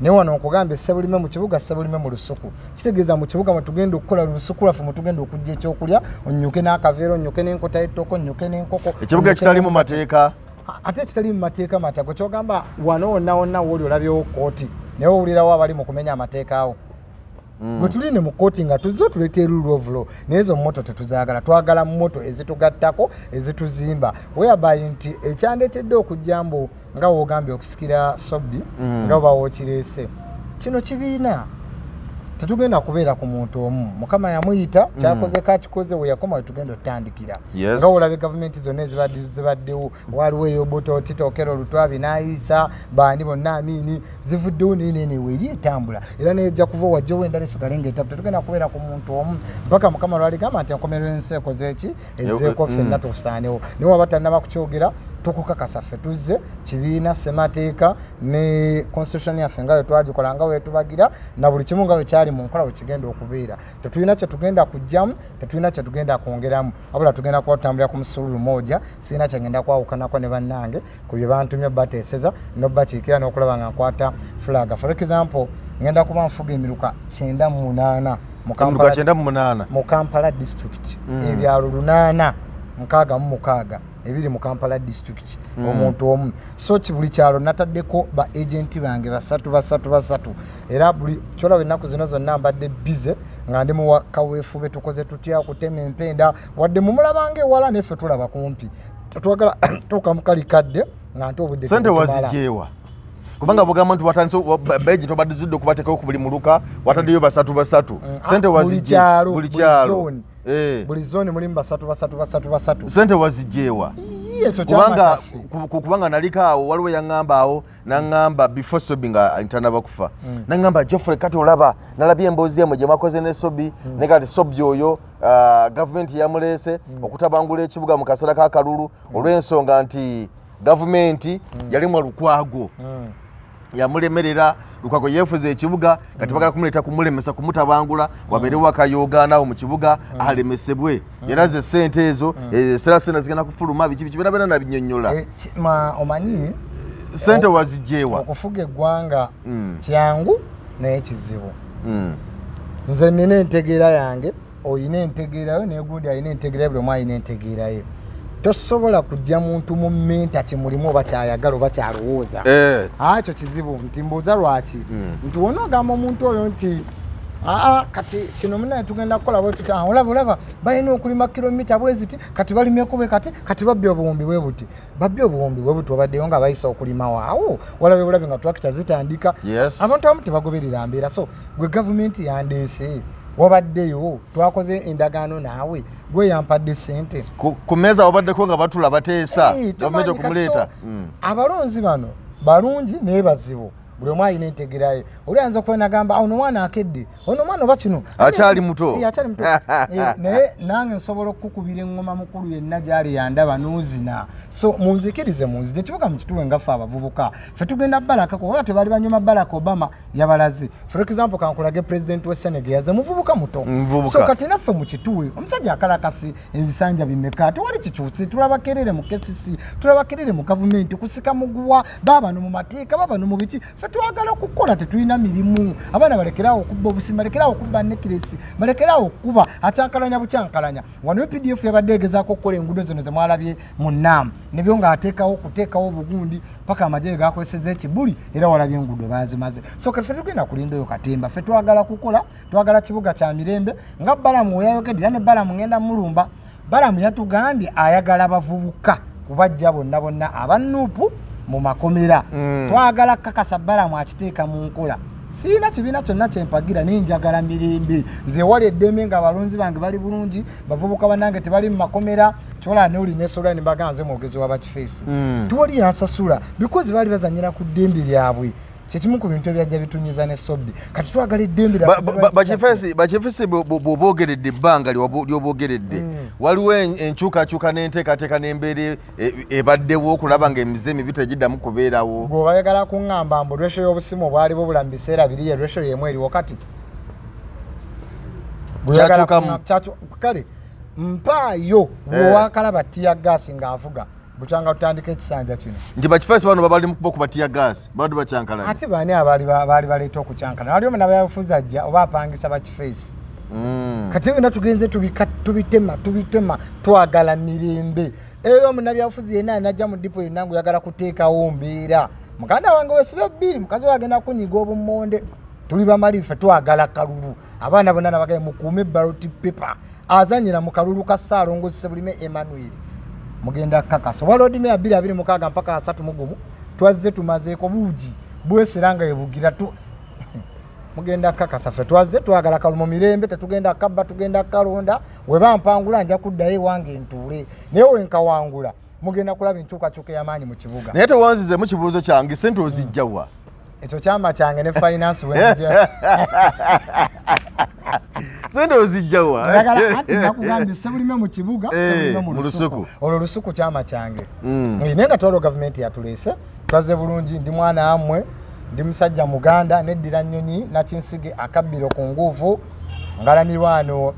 Naye wano nkugambye, sebulime mu kibuga, sebulime mu lusuku. Kitegeeza mu kibuga mwetugenda okukola lusuku lwaffe, mwetugenda okujja ekyokulya, onyuke n'akaveera, onyuke n'enkota y'ettooke, onyuke n'enkoko. Ekibuga onyuke ekitalimu n'omugaati. mateeka. Ate ekitali mu mateeka mata gwe kyogamba wano wonna wonna wooli olabyewo kooti, naye owulirawo abali mu kumenya amateeka awo. Bwe tuline mu kooti nga tuzze tuleeta rule of law, naye ezo motto tetuzaagala. Twagala motto ezitugattako, ezituzimba, whereby nti ekyandeetedde okujja mbu nga woogambye okusikira Sobbi, nga oba wookireese kino kibiina, tetugenda kubeera ku muntu omu. Mukama yamuyita, kyakoze kakikoze, we yakoma wetugenda otutandikira. Nga olabye gavumenti zonna ezibaddewo, waliwo eyobuto Tito Okello Lutwabi n'ayiisa baani bonna, Amiini zivuddewo, naye nene weeri etambula era nejja kuva wajjawo endala esigale ngaetabu. Tetugenda kubeera ku muntu omu mpaka Mukama lwaligamba nti enkomerero ensi ekoze eki ezzeeko, ffenna tusaanewo. Naye waba tannaba kukyogera, tukukakasa ffe tuzze kibiina, ssemateeka ne constitution yaffe nga bwe twagikola, nga wetubagira na buli kimu nga bwe kyali mu nkola bwe kigenda okubeera. Tetulina kyetugenda kugjamu, tetulina kyetugenda kwongeramu, wabula tugenda kuba tutambulira ku musululu moja. Sirina kyengenda kwawukanako ne bannange ku bye bantumye bateeseza nobakiikira n'okulaba nga nkwata flag. For example, ngenda kuba nfuga emiruka 98 mu Emiruka Kampala, 98. mu Kampala District. Ebyalo 866 ebiri mu Kampala District, omuntu omu. So ki buli kyalo nataddeko ba agenti bange basatu basatu basatu. Era buli kyolaba ennaku zino zonna mbadde busy nga ndi mu kaweefube, tukoze tutya okutema empenda, wadde mumulabanga ewala, neffe tulaba kumpi. Tetwagala tuuka mu kali kadde nga nte obudde Sente tebutumala. Wazigyewa? Kubanga bugamba nti watandise beji tobadde zidde okubateekawo ku buli muluka, wataddeyo basatu basatu. Sente Buli wazigye kyalo, buli buli kyalo. zone. Buli zone mulimu basatu basatu basatu basatu. Sente wazigyewa? Ii, ekyo kyama Kubanga kyaffe. kubanga naliko awo, waliwo yaŋŋamba awo, naŋŋamba before Sobi nga ntanaba kufa, naŋŋamba, "Geoffrey, kati olaba nalabye emboozi yamwe gye mwakoze ne Sobi, ne kati Sobi oyo, gavumenti yamuleese okutabangula ekibuga mu kaseera k'akalulu olw'ensonga nti gavumenti yalimwa Lukwago, yamulemerera, Lukwago yeefuza ekibuga, kati bagala kumuleeta kumulemesa, kumutabangula, wabeerewo akayogaanawo mu kibuga, alemesebwe. Era ze sente ezo, esera sente zigenda kufuluma biki biki, byona byona nabinyonnyola." Omanyi Sente wazigyewa? Okufuga eggwanga kyangu naye kizibu. Nze nina entegeera yange, oyina entegeerayo, negundi alina entegeerayo, buli omu alina entegeerayo. Tosobola kujja muntu mu menta kyemulimu oba kyayagala oba kyalowooza. Ekyo kizibu. Nti mbuuza lwaki, nti wona ogamba omuntu oyo nti aa kati kino munaye tugenda kukola bwe tuti, "Ah, olaba olaba balina okulima kilomita bwe ziti, kati balimyeko bwe kati, kati babbye obuwumbi bwe buti, babbye obuwumbi bwe buti." Obaddeyo nga bayisa okulima waawo, walabye bulabe nga twakita zitandika. Abantu abamu tebagoberera mbeera. So gwe gavumenti yandeese, wabaddeyo, twakoze endagaano naawe, gwe yampadde sente. Ku mmeeza wabaddeko nga batula bateesa Hey, gavumenti tomanyi kati okumuleeta? So, abalonzi bano balungi naye bazibu. Buli omu alina entegeraye. Oli ayinza okuba nagamba, "Ono omwana akedde, ono omwana oba kino." Akyali muto. Akyali muto. Naye nange nsobola okukukubira eŋŋoma mukulu yenna gyali yandaba n'ozina. So munzikirize, munzije ekibuga mukituwe nga ffe abavubuka ffe tugenda balakako oba tebali banyuma. Barack Obama yabalaze. For example, kankulage president we Senegal, yaze muvubuka muto. Muvubuka. So kati naffe mukituwe omusajja akalakasi ebisanja bimeka, tewali kikyusi. Tulaba kerere mu KCC, tulaba kerere mu gavumenti, kusika muguwa babano mu mateeka, babano mu biki. Ffe Ffe twagala kukola, tetulina mirimu. Abaana balekerawo okubba obusimu, balekerawo okubba nekiresi, balekerawo okukuba, akyankalanya bukyankalanya. Wano UPDF yabadde egezaako okukola enguudo zino zemwalabye mu NAM, nebyo ng'ateekawo kuteekawo obugundi paka amagye gakozeseza ekibuli, era walabye enguudo bazimaze. So kati ffe tugenda kulinda oyo katemba. Ffe twagala kukola, twagala kibuga kya mirembe nga Balamu weyayogedde. Era ne Balamu ngenda mulumba. Balamu yatugambye ayagala bavubuka kubajja bonna bonna aba NUP mu makomera. Twagala kakasa Balamu akiteeka mu nkola. Siina kibiina kyonna kyempagira, naye njagala mirembe. Nze wali eddembe nga abalonzi bange bali bulungi, bavubuka bannange tebali mu makomera. Kyola neoli nesola nembaga nze mwogezi wabakifeesi. Tewali yansasula because baali bazanyira ku ddembe lyabwe. Kyekimu ku bintu ebyajja bitunyiza ne Sobbi. Kati twagala eddembe lyaffe, rights. Bakifeesi bw'obogeredde ebbanga lyobogeredde, waliwo enkyukakyuka n'enteekateeka n'embeera ebaddewo okulaba ng'emize emibi tegiddamu kubeerawo? Gwe bayagala kuŋŋamba mbu ratio y'obusimu obwali bubula mu biseera biri ye ratio y'emu eriwo kati? Bw'oyagala Kyakyukamu. Kale mpaayo bwewakalaba tear gas ng'avuga bukyanga tutandika ekisanja kino. Nti bakifeesi bano babali mu kuba okuba tear gas, babadde bakyankalanya. Ate baani abaali baali baleeta okukyankana? Waliwo munabyabufuzi ajja oba apangisa bakifeesi. Kati byonna tugenze tubitema tubitema, twagala mirembe. Era omunabyabufuzi yenna anajja mu dipo yonna ngaoyagala kuteekawo mbeera, muganda wange wesibe bbiri, mukazi we agenda kunyiga obummonde. Tuli bamalife, twagala kalulu. Abaana bonna nabagaye mukuume ballot paper. Azanyira mu kalulu ka Ssaalongo Ssebulime Emmanuel, mugenda kakasa oba Lord Mayor 2026 mpaka 31. Twazze tumazeeko buugi bwesera nga ebugira tu mugenda kakasa. Ffe twazze twagala kalulu mu mirembe, tetugenda kabba, tugenda kalonda. We bampangula nja kuddayo ewange ntuule, naye wenkawangula mugenda kulaba enkyukakyuka ey'amaanyi mu kibuga. Naye tewanzizemu kibuuzo kyange, sente ozijjawa? Ekyo kyama kyange ne finance wenzija. Sente ozijjawa? Njagala anti nakugambye Sebulime mu kibuga, Sebulime mu mu lusuku. Lusuku. Olwo lusuku kyama kyange. Naye nga twaliwo gavumenti yatuleese, twazze bulungi. Ndi mwana wammwe, ndi musajja muganda, neddira nnyonyi nakinsige akabbiro ku nguuvu ngalamirwano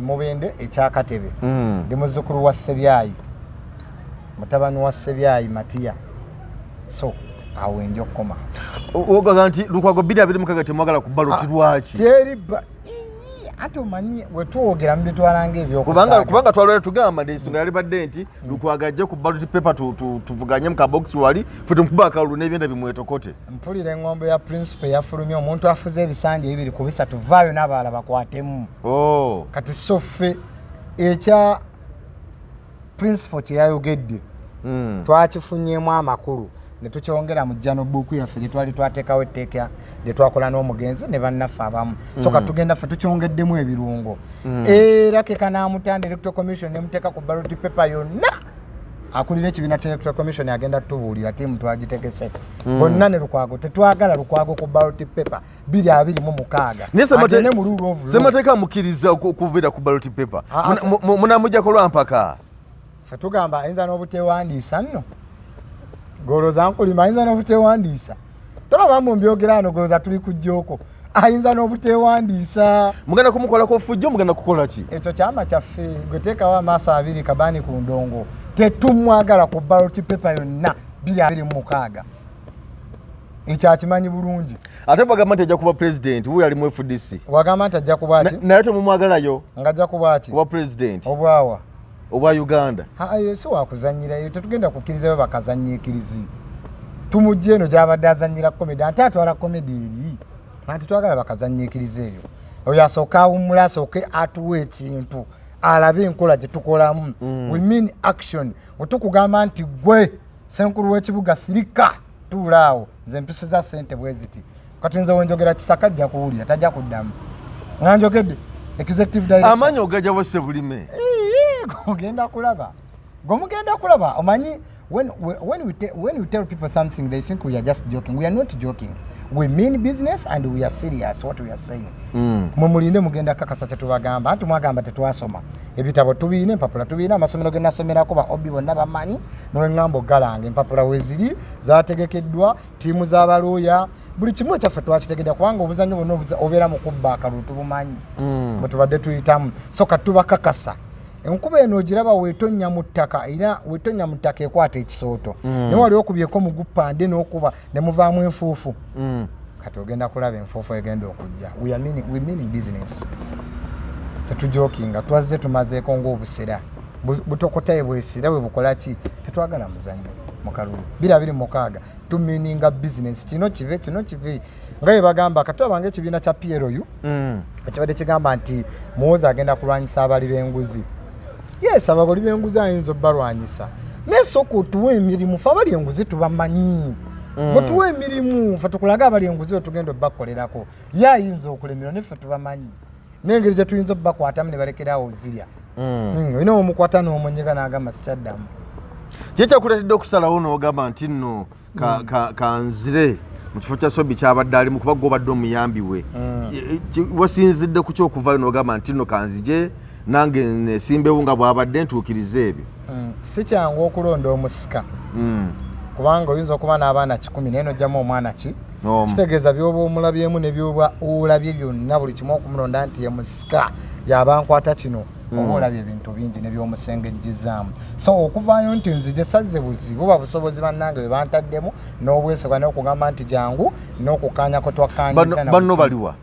Mubende ekyakatebe. Ndi muzzukulu wa Sebyayi, mutabani wa Sebyayi Matiya. So awo enja okukoma. Ogaga nti Lukwago 2026 temwagala ku ballot, lwaki? Teri anti omanyi wetwogera mubitwala Kubanga ngaebyokusaaga. Kubanga twalwala tugamba nti ensonga yalibadde nti Lukwago ajje ku ballot paper, tuvuganye mu kabokisi wali, ffe tumukuba akalulu n'ebyenda bimwetokote. Mpulira eŋŋombo ya principal yafulumye omuntu afuze ebisanja 2 ku 3, vaayo n'abalala bakwatemu. Oh. Kati so ffe ekya principal kye yayogedde twakifunyemu amakulu ne tukyongera mu journal book yaffe gye twali twateekawo etteeka lye twakola n'omugenzi ne bannaffe abamu. So kati tugenda ffe tukyongeddemu ebirungo, era ke kanaamutanda Electoral Commission nemuteeka ku ballot paper yonna. Akulira ekibiina kya Electoral Commission agenda tubuulira tiimu twagitegese bonna ne Lukwago. Tetwagala Lukwago ku ballot paper 2026. Naye Agende mu rule of law. Ssemateeka amukkiriza okubeera ku ballot paper. Ah, ah, Munaamuggyako lwa mpaka? Ffe tugamba ayinza n'obutewandiisa nno. Goloza nkulima, ayinza n'obutewandiisa. Tolaba mu mbyogera ano, goloza tuli ku jjooko, ayinza n'obutewandiisa. Mugenda kumukolako fujjo? Mugenda kukola ki? Ekyo kyama kyaffe. Gwe teekawo amaaso abiri kabaani ku ndongo. Tetumwagala ku ballot paper yonna 2026. Ekyo akimanyi bulungi. Ate bagamba nti ajja kuba pulezidenti, wuyo ali mu FDC. Wagamba nti ajja kuba ki? Naye temumwagalayo? Ng'ajja kuba ki? Kuba pulezidenti. Obwawa? Obwa Uganda. Ayo si wakuzanyirayo, tetugenda kukkirizayo bakazanyiikirizi. Tumugje eno gyabadde azanyira comedy, ate atwala comedy eri anti twagala bakazanyiikiriza eyo. Oyo asooke awummula, asooke atuwa ekintu alabe enkola gye tukolamu. We mean action. Wetukugamba nti gwe senkulu w'ekibuga sirika tuula awo, nze mpisiza ssente bwe ziti. Kati nze wenjogera Kisaka ajja kuwulira, tajja kuddamu nga njogedde executive director. Amaanyi ogajjawo Sebulime? Ogenda kulaba, gwe mugenda kulaba. Omanyi when we tell people something, they think we are just joking. We are not joking. We mean business and we are serious what we are saying. Mwe mulinde, mugenda kakasa kyetubagamba. Anti mwagamba tetwasoma ebitabo, tubiina empapula, tubiina amasomero ge nasomerako, ba obi bonna bamanyi. Noweŋŋamba ogalanga empapula weziri zategekeddwa ttiimu z'abalooya, buli kimu ekyaffe twakitegedde, kubanga obuzanyo bwonna obubeera mu kubba akalulu tubumanyi bwe tubadde tuyitamu. So kati tubakakasa Enkuba eno ogiraba wetonnya mu ttaka, era wetonnya mu ttaka ekwata ekisooto. Naye wali okubyeko mu gupande n'okuba ne muvaamu enfuufu. Kati ogenda kulaba enfuufu egenda okujja. We are meaning, we meaning business, tetujokinga. Twazze tumazeeko ng'obusera butokotaye bwesira bwe bukola ki. Tetwagala muzannyo mu kalulu 2026. Tumeaninga business. Kino kibe, kino kibe, nga bwe bagamba. Katulabanga ekibiina kya PLU ekibadde kigamba nti Muwoza agenda kulwanyisa abali b'enguzi. Yes, abagoli b'enguzi ayinza obbalwanyisa, naye sooka otuwa emirimu. Fe abali enguzi tubamanyi. Bwetuwa emirimu, fe tukulage abali enguzi wetugenda obbakolerako. Ye ayinza okulemerwa, naye ffe tubamanyi n'engeri gye tuyinza obbakwatamu ne balekerawo zirya. Olina omukwata n'omunyega n'agamba sikyaddamu. Ki kyakuleetedde okusalawo n'ogamba nti nno kanzire mu kifo kya Sobi kyabadde alimu, kuba gwe obadde omuyambi we? Wasinzidde ku kyokuvayo n'ogamba nti nno kanzije nange nesimbewo nga bw'abadde, ntuukirize ebyo? Si kyangu okulonda omusika, kubanga oyinza okuba n'abaana 100 naye nojjamu omwana ki? N'omu. Kitegeeza byoba omulabyemu ne byoba olabye byonna, buli kimu okumulonda nti ye musika yaba nkwata kino, oba olabye ebintu bingi ne byomusengejjizaamu. So okuvaayo nti nzije sazze buzi, buba busobozi bannange bwe bantaddemu n'obwesigwa n'okugamba nti jangu n'okukkaanya kwe twakkaanyiza na Banno buli kimu. Baliwa?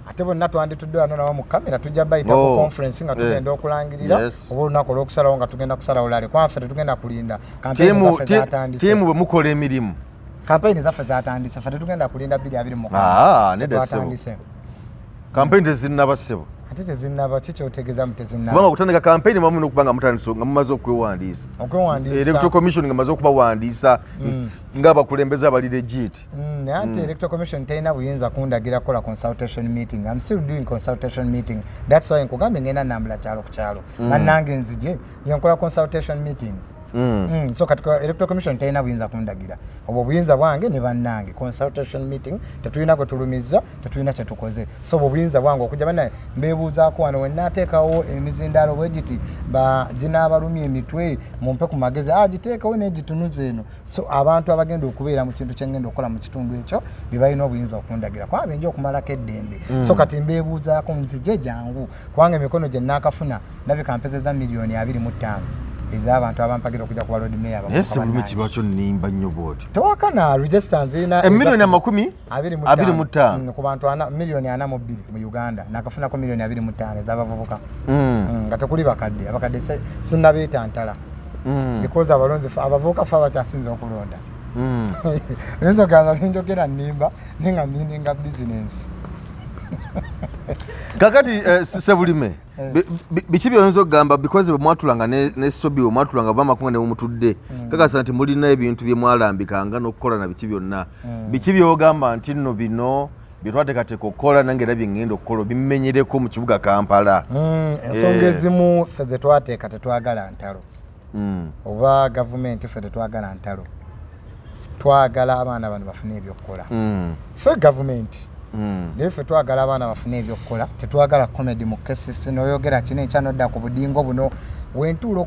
Ate bonna twanditudde wano nabo mu kamera, tujja bayita ku conference nga tugenda okulangirira oba olunaku olw'okusalawo nga tugenda kusalawo lale, kubanga ffe tetugenda kulinda. Kampeyini zaffe zatandise. Tiimu bwe mukola emirimu. Kampeyini zaffe zatandise, ffe tetugenda kulinda 2026. Ah, Ffe nedda ssebo. twatandise. Kampeyini tezinnaba, ssebo. Ate tezinnaba, ki kyotegeeza mu tezinnaba? Kubanga okutandika kampeyini muba mulina okuba nga mutandise, nga mumaze okwewandiisa. Okwewandiisa. Electoral Commission nga maze okubawandiisa ng'abakulembeze abali legit. Naye ate Electoral Commission terina buyinza kundagira kukola consultation meeting. I'm still doing consultation meeting. That's why nkugambye ngenda nambula kyalo ku kyalo. Bannange nzije, nze nkola consultation meeting. So kati Electoral Commission terina buyinza kundagira. Obwo buyinza bwange ne bannange. Consultation meeting tetulina gwe tulumizza, tetulina kye tukoze. So obwo buyinza bwange okujja, bannaye mbeebuuzaako wano we nnaateekawo emizindaalo bwe giti ba ginaabalumya emitwe, mumpe ku magezi, giteekewo n'egitunuza eno. So abantu abagenda okubeera mu kintu kye ngenda okukola mu kitundu ekyo bye balina obuyinza okundagira, kubanga benja okumalako eddembe. So kati mbeebuuzaako nzije jangu, kubanga emikono gye naakafuna ndabika mpezeza miliyoni 25 ez'abantu abampagira okujja kuba Lord Mayor. Naye Sebulime, kibakyo nnimba nnyo bw'otyo. Tewakana, register nzirina. Emiliyoni amakumi abiri mu 25. ttaano. Ku bantu 42 miliyoni mu Uganda, nakafunako 25 miliyoni ez'abavubuka. Nga tekuli bakadde, abakadde sinnabeetantala because abalonzi abavubuka fe abakyasinza okulonda. Oyinza okugamba binjogera nnimba, naye nga meaninga business. Kakati Sebulime, biki byoyinza okugamba, because bwe mwatulanga ne Sobi, bwe mwatulanga bamakunga ne mumutudde, kakasa nti mulina ebintu bye mwalambikanga n'okukola na biki byonna. Biki byogamba nti nno bino bye twateekateeka okukola, nange era bye ŋŋenda okukola, obimenyereko mu kibuga Kampala? Ensonga ezimu ffe ze twateeka, tetwagala ntalo. Oba gavumenti, ffe tetwagala ntalo, twagala abaana bano bafune ebyokukola. Ffe gavumenti, naye ffe twagala abaana bafune ebyokukola. Tetwagala comedy mu KCC noyogera kino, enkya nodda ku budingo buno. Wentuula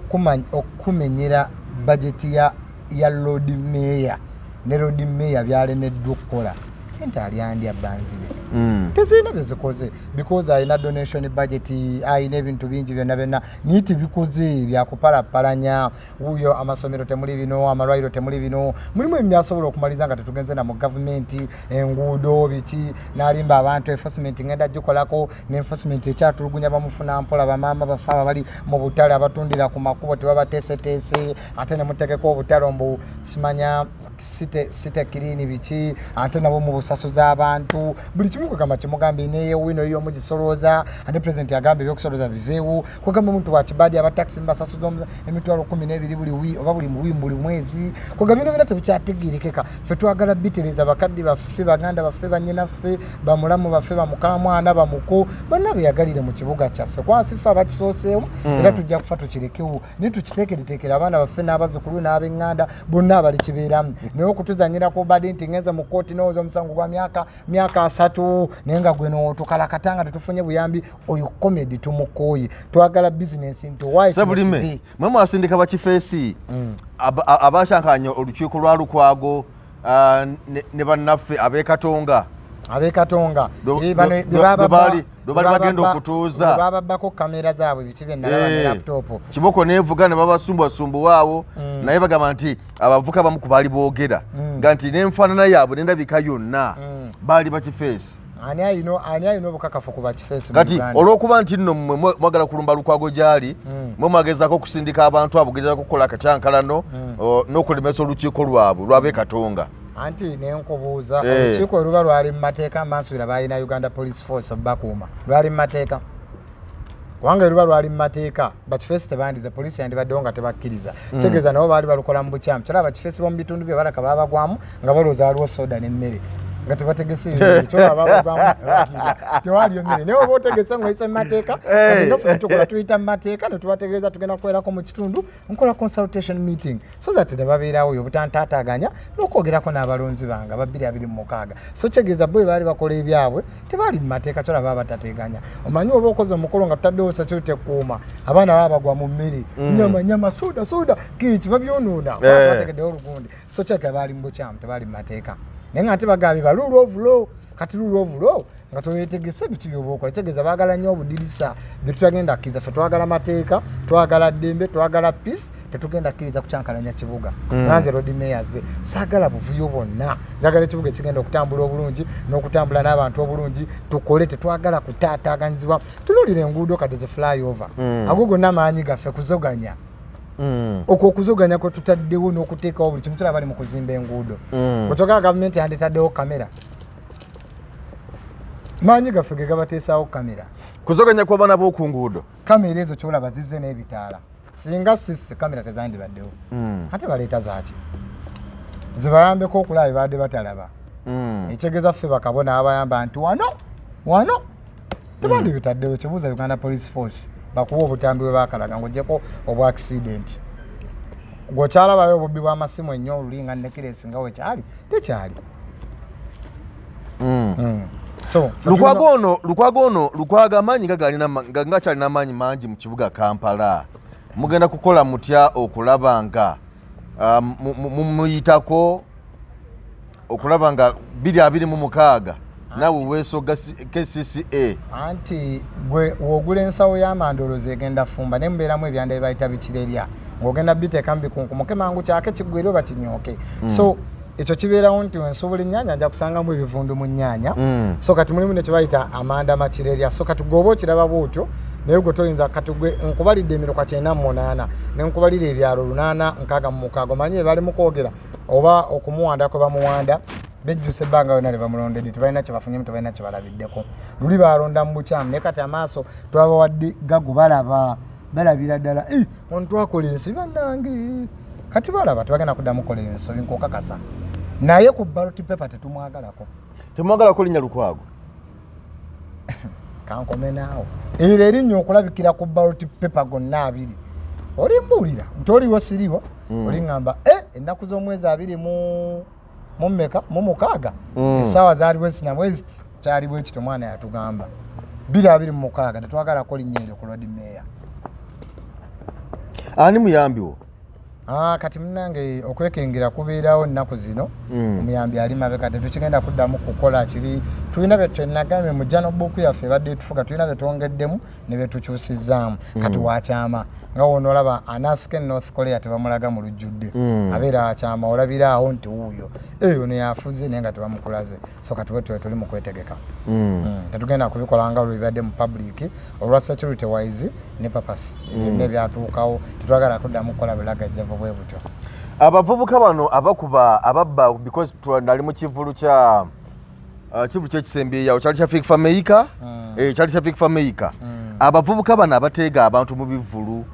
okumenyera bajeti ya Lord Mayor ne Lord Mayor byalemeddwa okukola, sente alyandya banzibe. Tezirina byezikoze because alina donation budget, alina ebintu bingi byonna byonna, naye tebikoze byakupalapalanya. Wuuyo amasomero temuli bino, amalwaliro temuli bino, mulimu ebyo byasobola okumaliza nga tetugenze na mu gavumenti, enguudo biki, n'alimba abantu enforcement ngenda gikolako, ne enforcement ekyatulugunya bamufuna mpola. Bamaama bafe abo bali mu butale, abatundira ku makubo, tebabateeseteese, ate ne mutegeka obutale mbu simanya city clean biki, ate nabo mu busasuza abantu buli kimu. Kwegamba kimugambye neyewino yo mugisolooza, ate president agambye ebyokusolooza biveewo. Kwegamba omuntu wakibadi, abatakisi mubasasuza 120,000 buli wi oba buli wi buli mwezi. Kwegamba bino byonna tebikyategeerekeka. Ffe twagala bitereeza bakadde baffe, baganda baffe, bannyinaffe, bamulamu baffe, bamukamwana, bamuko, bonna beyagalire mu kibuga kyaffe. Kwansi ffe abakisooseewo era tujja kufa tukirekewo, naye tukiteekereteekere abaana baffe n'abazzukulu n'ab'eŋŋanda bonna abalikibeeramu. Naye okutuzanyirako badi nti ngenze mu kkooti nowooza omusango gwa myaka 30, naye nga gwe nootukalakata nga tetufunye buyambi, oyo comedy tumukooye. Twagala bizinensi nti owaayi kino Sebulime, kibi. Mwe mwasindika bakifeesi abakyankanya olukiiko lwa Lukwago, ne bannaffe ab'e Katonga. Abekatonga. Lwe bali bagenda okutuuza. Bababbako kamera zaabwe, biki byenalaba ne laptop. Kiboko nevuga ne babasumbwasumbuwaawo. Naye bagamba nti abavuka bamu ku baali boogera nga nti n'enfaanana yaabwe n'endabika yonna baali bakifeesi. Ani alina obukakafu ku bakifeesi? Kati olw'okuba nti nno mmwe mwagala kulumba Lukwago gyali, mwe mwagezaako okusindika abantu abo gezaako okukola akacyankalano n'okulemesa olukiiko lwabwe lwabekatonga. Anti nenkubuuza, olukiiko oluba lwali mu mateeka, amansubira balina Uganda Police Force obakuuma, lwali mu mateeka? Kubanga eruba lwali mu mateeka, bakifeesi tebandize, poliisi yandibaddewo nga tebakkiriza. Kitegeeza nabo baali balukola mu bukyamu. Kyolaba bakifeesi b'omu bitundu bye balaka babagwamu nga balowooza waliwo soda n'emmere, nga tebategese ebintu. Kyolaba babagwamu, tewaliyo mmere. Naye oba otegese ngaoyise mu mateeka, kati nga ffe tukola, tuyita mu mateeka ne tubategeeza tugenda kubeerako mu kitundu, nkola consultation meeting so that ne babeerawo oyo obutantaataganya n'okwogerako n'abalonzi bange aba 2026. So kitegeeza bo bwe baali bakola ebyabwe tebaali mu mateeka. Kyolaba abatateganya, omanyi oba okoze omukolo nga tutaddewo security ekuuma, abaana baba bagwa mu mmere, nyama nyama, soda soda, kiki, babyonoona. Bategeddewo olugundi. So kyeka baali mu bukyamu, tebaali mu mateeka. Naye nga ate bagambye ba rule of law. Kati rule of law nga toyetegese, biki byoba okola? Kitegeeza baagala nnyo obudirisa byetutagenda kkiriza. Ffe twagala mateeka, twagala ddembe, twagala peace. Tetugenda kkiriza kukyankalanya kibuga. Nga nze Lord Mayor ze saagala buvuyo bwonna. Njagala ekibuga ekigenda okutambula obulungi n'okutambula n'abantu obulungi. Tukole, tetwagala kutaataaganyizibwa. Tunuulira enguudo kati zi flyover, ago gonna maanyi gaffe kuzoganya. Okwo okuzoganya kwe tutaddewo n'okuteekawo buli kimu. Tulaba bali mu kuzimba enguudo. Bwekyogala gavumenti yanditaddewo kamera, maanyi gaffe ge gabateesaawo kamera. Kuzoganya kw'abaana b'oku nguudo. Kamera ezo kyolaba zizze n'ebitaala. Singa siffe, kamera tezandibaddewo. Ate baleeta zaaki? Zibayambeko okulaba bebadde batalaba. Ekitegeeza ffe bakabona abayamba nti wano wano tebandibitaddewo. Kibuuza Uganda Police Force bakuwa obutambi bwe bakalaga ng'ogyeko obwa accident. Gweokyalabayo obubbi bw'amasimu ennyo oluli nga necklace nga wekyali tekyali. So ffe Lukwago ono, Lukwago ono, Lukwago amaanyi nga galina nga kyalina amaanyi mangi mu kibuga Kampala. Mugenda kukola mutya okulaba nga mumuyitako okulaba nga 2026 naawe weesoga KCCA? Anti gwe wogula ensawo y'amandolozi egenda fumba, naye mubeeramu ebyanda bye bayita bikirerya, ng'ogenda biteekamu bikunkumuke mangu kyake kiggwere oba kinyooke. So ekyo kibeerawo nti wensuubula ennyaanya nja kusangamu ebivundu mu nnyaanya. So kati mulimu ne kyebayita amanda makirerya. So kati gwe oba okiraba bwotyo, naye gwe toyinza. Kati gwe nkubalidde emiruka 98 ne nkubalira ebyalo 866, omanyi bye bali mu kwogera oba okumuwanda kwe bamuwanda, bejjusa ebbanga yonna lye bamulondedde, tebalina kye bafunyemu, tebalina kye balabiddeko. Luli balonda mu bukyamu, naye kati amaaso twabawadde gago, balaba, balabira ddala. "Eh, ono twakola ensobi bannange." Kati balaba tebagenda kuddamu kukola ensobi, nkokakasa. Naye ku ballot paper tetumwagalako. Temwagalako linnya Lukwago? Kankome naawe. Eryo erinnya okulabikira ku ballot paper gonna abiri, olimbuulira nti oliwo siriwo. Oliŋŋamba ennaku z'omwezi abiri mu mmeka mu mukaaga, essaawa zaali bwezi na bweziti, kyali bwe kiti, omwana yatugamba 2026, tetwagalako linnya eryo ku Lord Mayor. Ani muyambi wo? Ah, kati munange okwekengera kubeerawo ennaku zino. Omuyambi ali mabeka, tetukigenda kuddamu kukola kiri. Tulina byetunagambye mu journal book yaffe ebadde etufuga, tulina byetwongeddemu ne byetukyusizaamu. Kati wakyama nga wonoolaba anasike North Korea tebamulaga mu lujjudde. Abeera wakyama, olabiraawo nti wuuyo ono yafuze, naye nga tebamukulaze. So kati bwetyo tuli mu kwetegeka. Tetugenda kubikola nga lwebibadde mu public olwa security wise ne purpose. Byonna ebyatuukawo tetwagala kuddamu kukola bulagajjavu bwe butyo. Abavubuka bano abakuba, ababba, because nali mu kivulu kya kivu kyekisembeyawo kyali kya Fik Fameica. Kyali kya Fik Fameica. Abavubuka bano abateega abantu mu bivvulu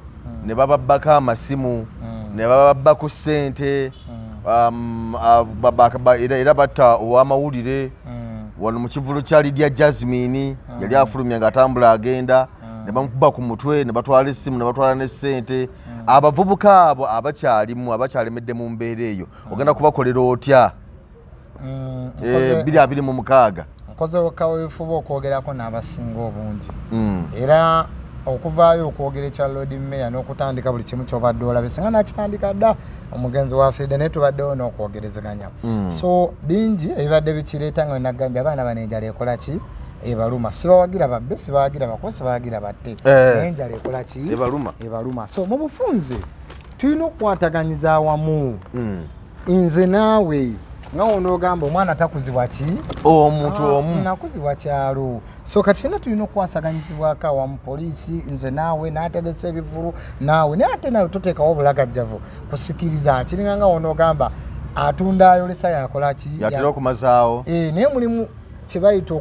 ne bababbako amasimu ne bababbako ssente, era batta ow'amawulire wano mu kivulu kya Lydia Jasmine. Yali afulumya ng'atambula agenda, ne bamukuba ku mutwe ne batwala essimu ne batwala ne ssente. Abavubuka abo abakyalimu, abakyalemedde mu mbeera eyo, ogenda kubakolera otya 2026? Nkoze kaweefuba okwogerako n'abasinga obungi. Era Okuvaayo okwogera ekya Lord Mayor n'okutandika buli kimu kyobadde olabe, singa nakitandika dda omugenzi wafiiridde, naye tubaddewo n'okwogerezeganya. So bingi ebibadde bikireeta, nga nagambye abaana bano enjala ekola ki? Ebaluma. Sibawagira babbe, sibawagira bakuba, sibawagira batte, naye enjala ekola ki? Ebaluma. Ebaluma. So mu bufunze tulina okukwataganyiza awamu, nze naawe, nga wonoogamba omwana takuzibwa ki? Omuntu Ah, omu. Nakuzibwa kyalo. So kati fena tulina okukwasaganyizibwako awamu, poliisi, nze naawe, n'ategesa ebivulu naawe, naye ate nawe toteekawo obulagajjavu kusikiriza. Kiringa nga wonoogamba atunda ayolesa yakola ki? Yatera okumazaawo. Eh, naye mulimu kyebayita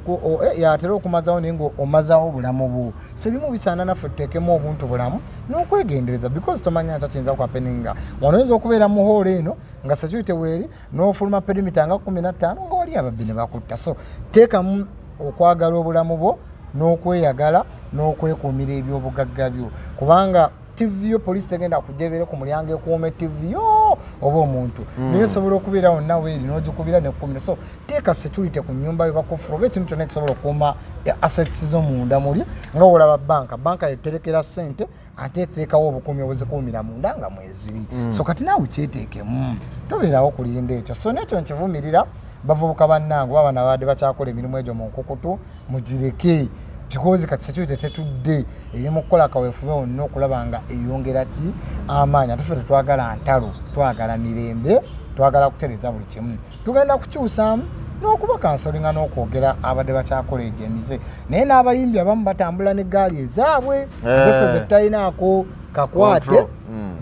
yatera okumazawo, naye nga omazawo obulamu bwo. So ebimu bisaana naffe tuteekemu obuntu bulamu n'okwegendereza, because tomanya nta kiyinza kuhappeninga wano. Oyinza okubeera mu hall eno nga security weeri, n'ofuluma perimeter nga 15 nga wali ababbi ne bakutta. So teekamu okwagala obulamu bwo n'okweyagala n'okwekuumira ebyobugagga byo, kubanga TV yo poliisi tegenda kujja ebeere ku mulyango ekuume TV yo oba omuntu, naye esobola okubeera wonna weeri n'ogikubira nekukumira. So teeka security ku nyumba yo, bakufula oba ekintu kyonna ekisobola okukuuma assets zo munda muli. Nga olaba banka, banka yeterekera ssente, ate eteekawo obukuumi obuzikuumira munda nga mweziri. So kati naawe kyeteekemu, tobeerawo kulinda ekyo. So nekyo nkivumirira, bavubuka bannange oba bano abadde bakyakola emirimu egyo mu nkukutu, mugireke, because kati security tetudde, eri mu kukola kaweefube wonna okulaba nga eyongera ki amaanyi. Ate ffe tetwagala ntalo, twagala mirembe, twagala kutereeza buli kimu. Tugenda kukyusaamu n'okuba counsellinga n'okwogera abadde bakyakola egyo emize. Naye n'abayimbi abamu batambula n'eggaali ezaabwe, ate ffe ze tutalinaako kakwate, Control.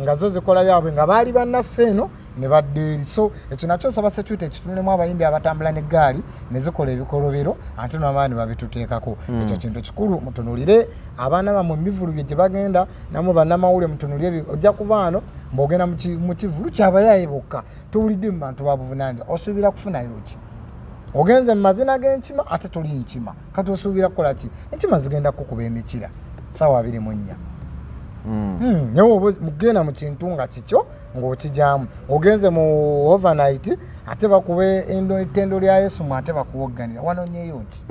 Nga zo zikola byabwe, nga baali bannaffe eno ne badda eri. So ekyo nakyo nsaba security ekitunulemu, abayimbi abatambula n'eggaali ne zikola ebikolobero, ate n'amaani babituteekako. Ekyo kintu kikulu, mutunulire abaana bammwe emivulu bye gye bagenda. Namwe bannamawulire mutunulire ojja kuva wano ng'ogenda mu kivulu kyabayaaye bokka, tuwulidde mu bantu babuvunaanyizibwa, osuubira kufunayo ki? Ogenze mu mazina g'enkima, ate tuli nkima, kati osuubira kukola ki? Enkima zigenda kukuba emikira saawa 24. Naye oba mugenda mu kintu nga kikyo ng'okijaamu, ogenze mu overnight, ate bakuba ettendo lya Yesu mu, ate bakuwogganira, wanonyeyo ki?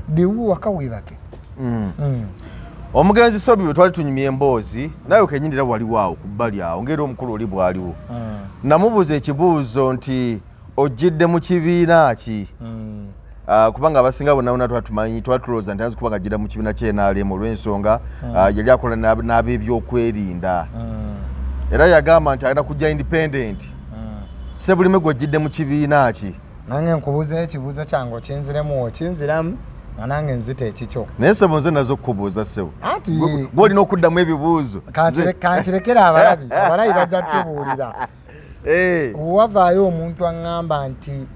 Diwu waka weebake. Omugenzi Sobi bwe twali tunyumya emboozi nawe kenyini, era waliwo awo ku bbali awo ngaera omukulu oli bw'aliwo, namubuuza ekibuuzo nti ojjidde mu kibiina ki? Ah, kubanga abasinga bonna bonna twatumanyi, twatulowooza nti ayinza kuba nga ajjira mu kibiina ky'NRM olw'ensonga yali akola n'ab'ebyokwerinda. Era yagamba nti agenda kujja independent. Sebulime, gwe ojjidde mu kibiina ki? Nange nkubuuzayo ekibuuzo kyange, okinziremu, okinziramu nga nange nzita ekikyo. Naye sebo, nze naze okukubuuza, ssebo. Anti Gwe olina okuddamu ebibuuzo. Kankirekera abalabi, abalabi bajja tubuulira. Wavaayo omuntu aŋŋamba nti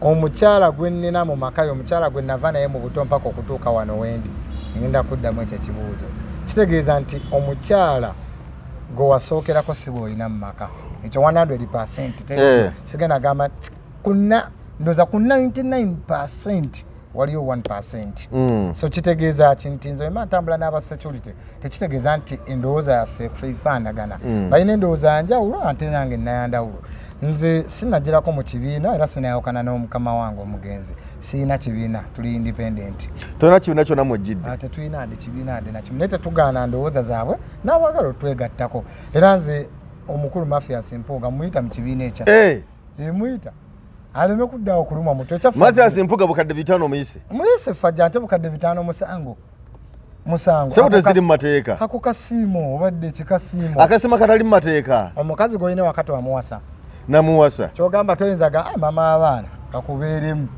omukyala gwe nnina mu maka ye, omukyala gwe nava naye mu buto mpaka okutuuka wano wendi, ngenda kuddamu ekyo ekibuuzo. Kitegeeza nti omukyala gwe wasookerako si bw'olina mu maka. Ekyo 100. Sigenda gamba nti kuna ndowooza ku 99 waliyo 1. So kitegeeza ki? Nti nze wemba ntambula n'aba security, tekitegeeza nti endowooza yaffe efaanagana. Balina endowooza yanjawulo, ate nange nayandawulo. Nze sinagirako mu kibiina, era sinayawukana n'omukama wange omugenzi. Siina kibiina, tuli independent. Tolina kibiina kyonna mwejjidde? Ah, tetulina ade kibiina ade nakimu, naye tetugaana ndowooza zaabwe n'abaagala otwegattako. Era nze omukulu Mathias Mpuuga muyita mu kibiina ekya emuyita aleme kuddawo kulumwa mutwe. Mathias Mpuuga, 5,000 omuyise? Muyise fajja, ate 5,000 musango, musango. Sebo, teziri mu mateeka. Ako kasiimo, obadde kikasiimo. Akasima katali mu mateeka. Omukazi gwolina wakati wamuwasa? Namuwasa. Kyogamba toyinza ga, "Ah, mama abaana kakubeeremu,"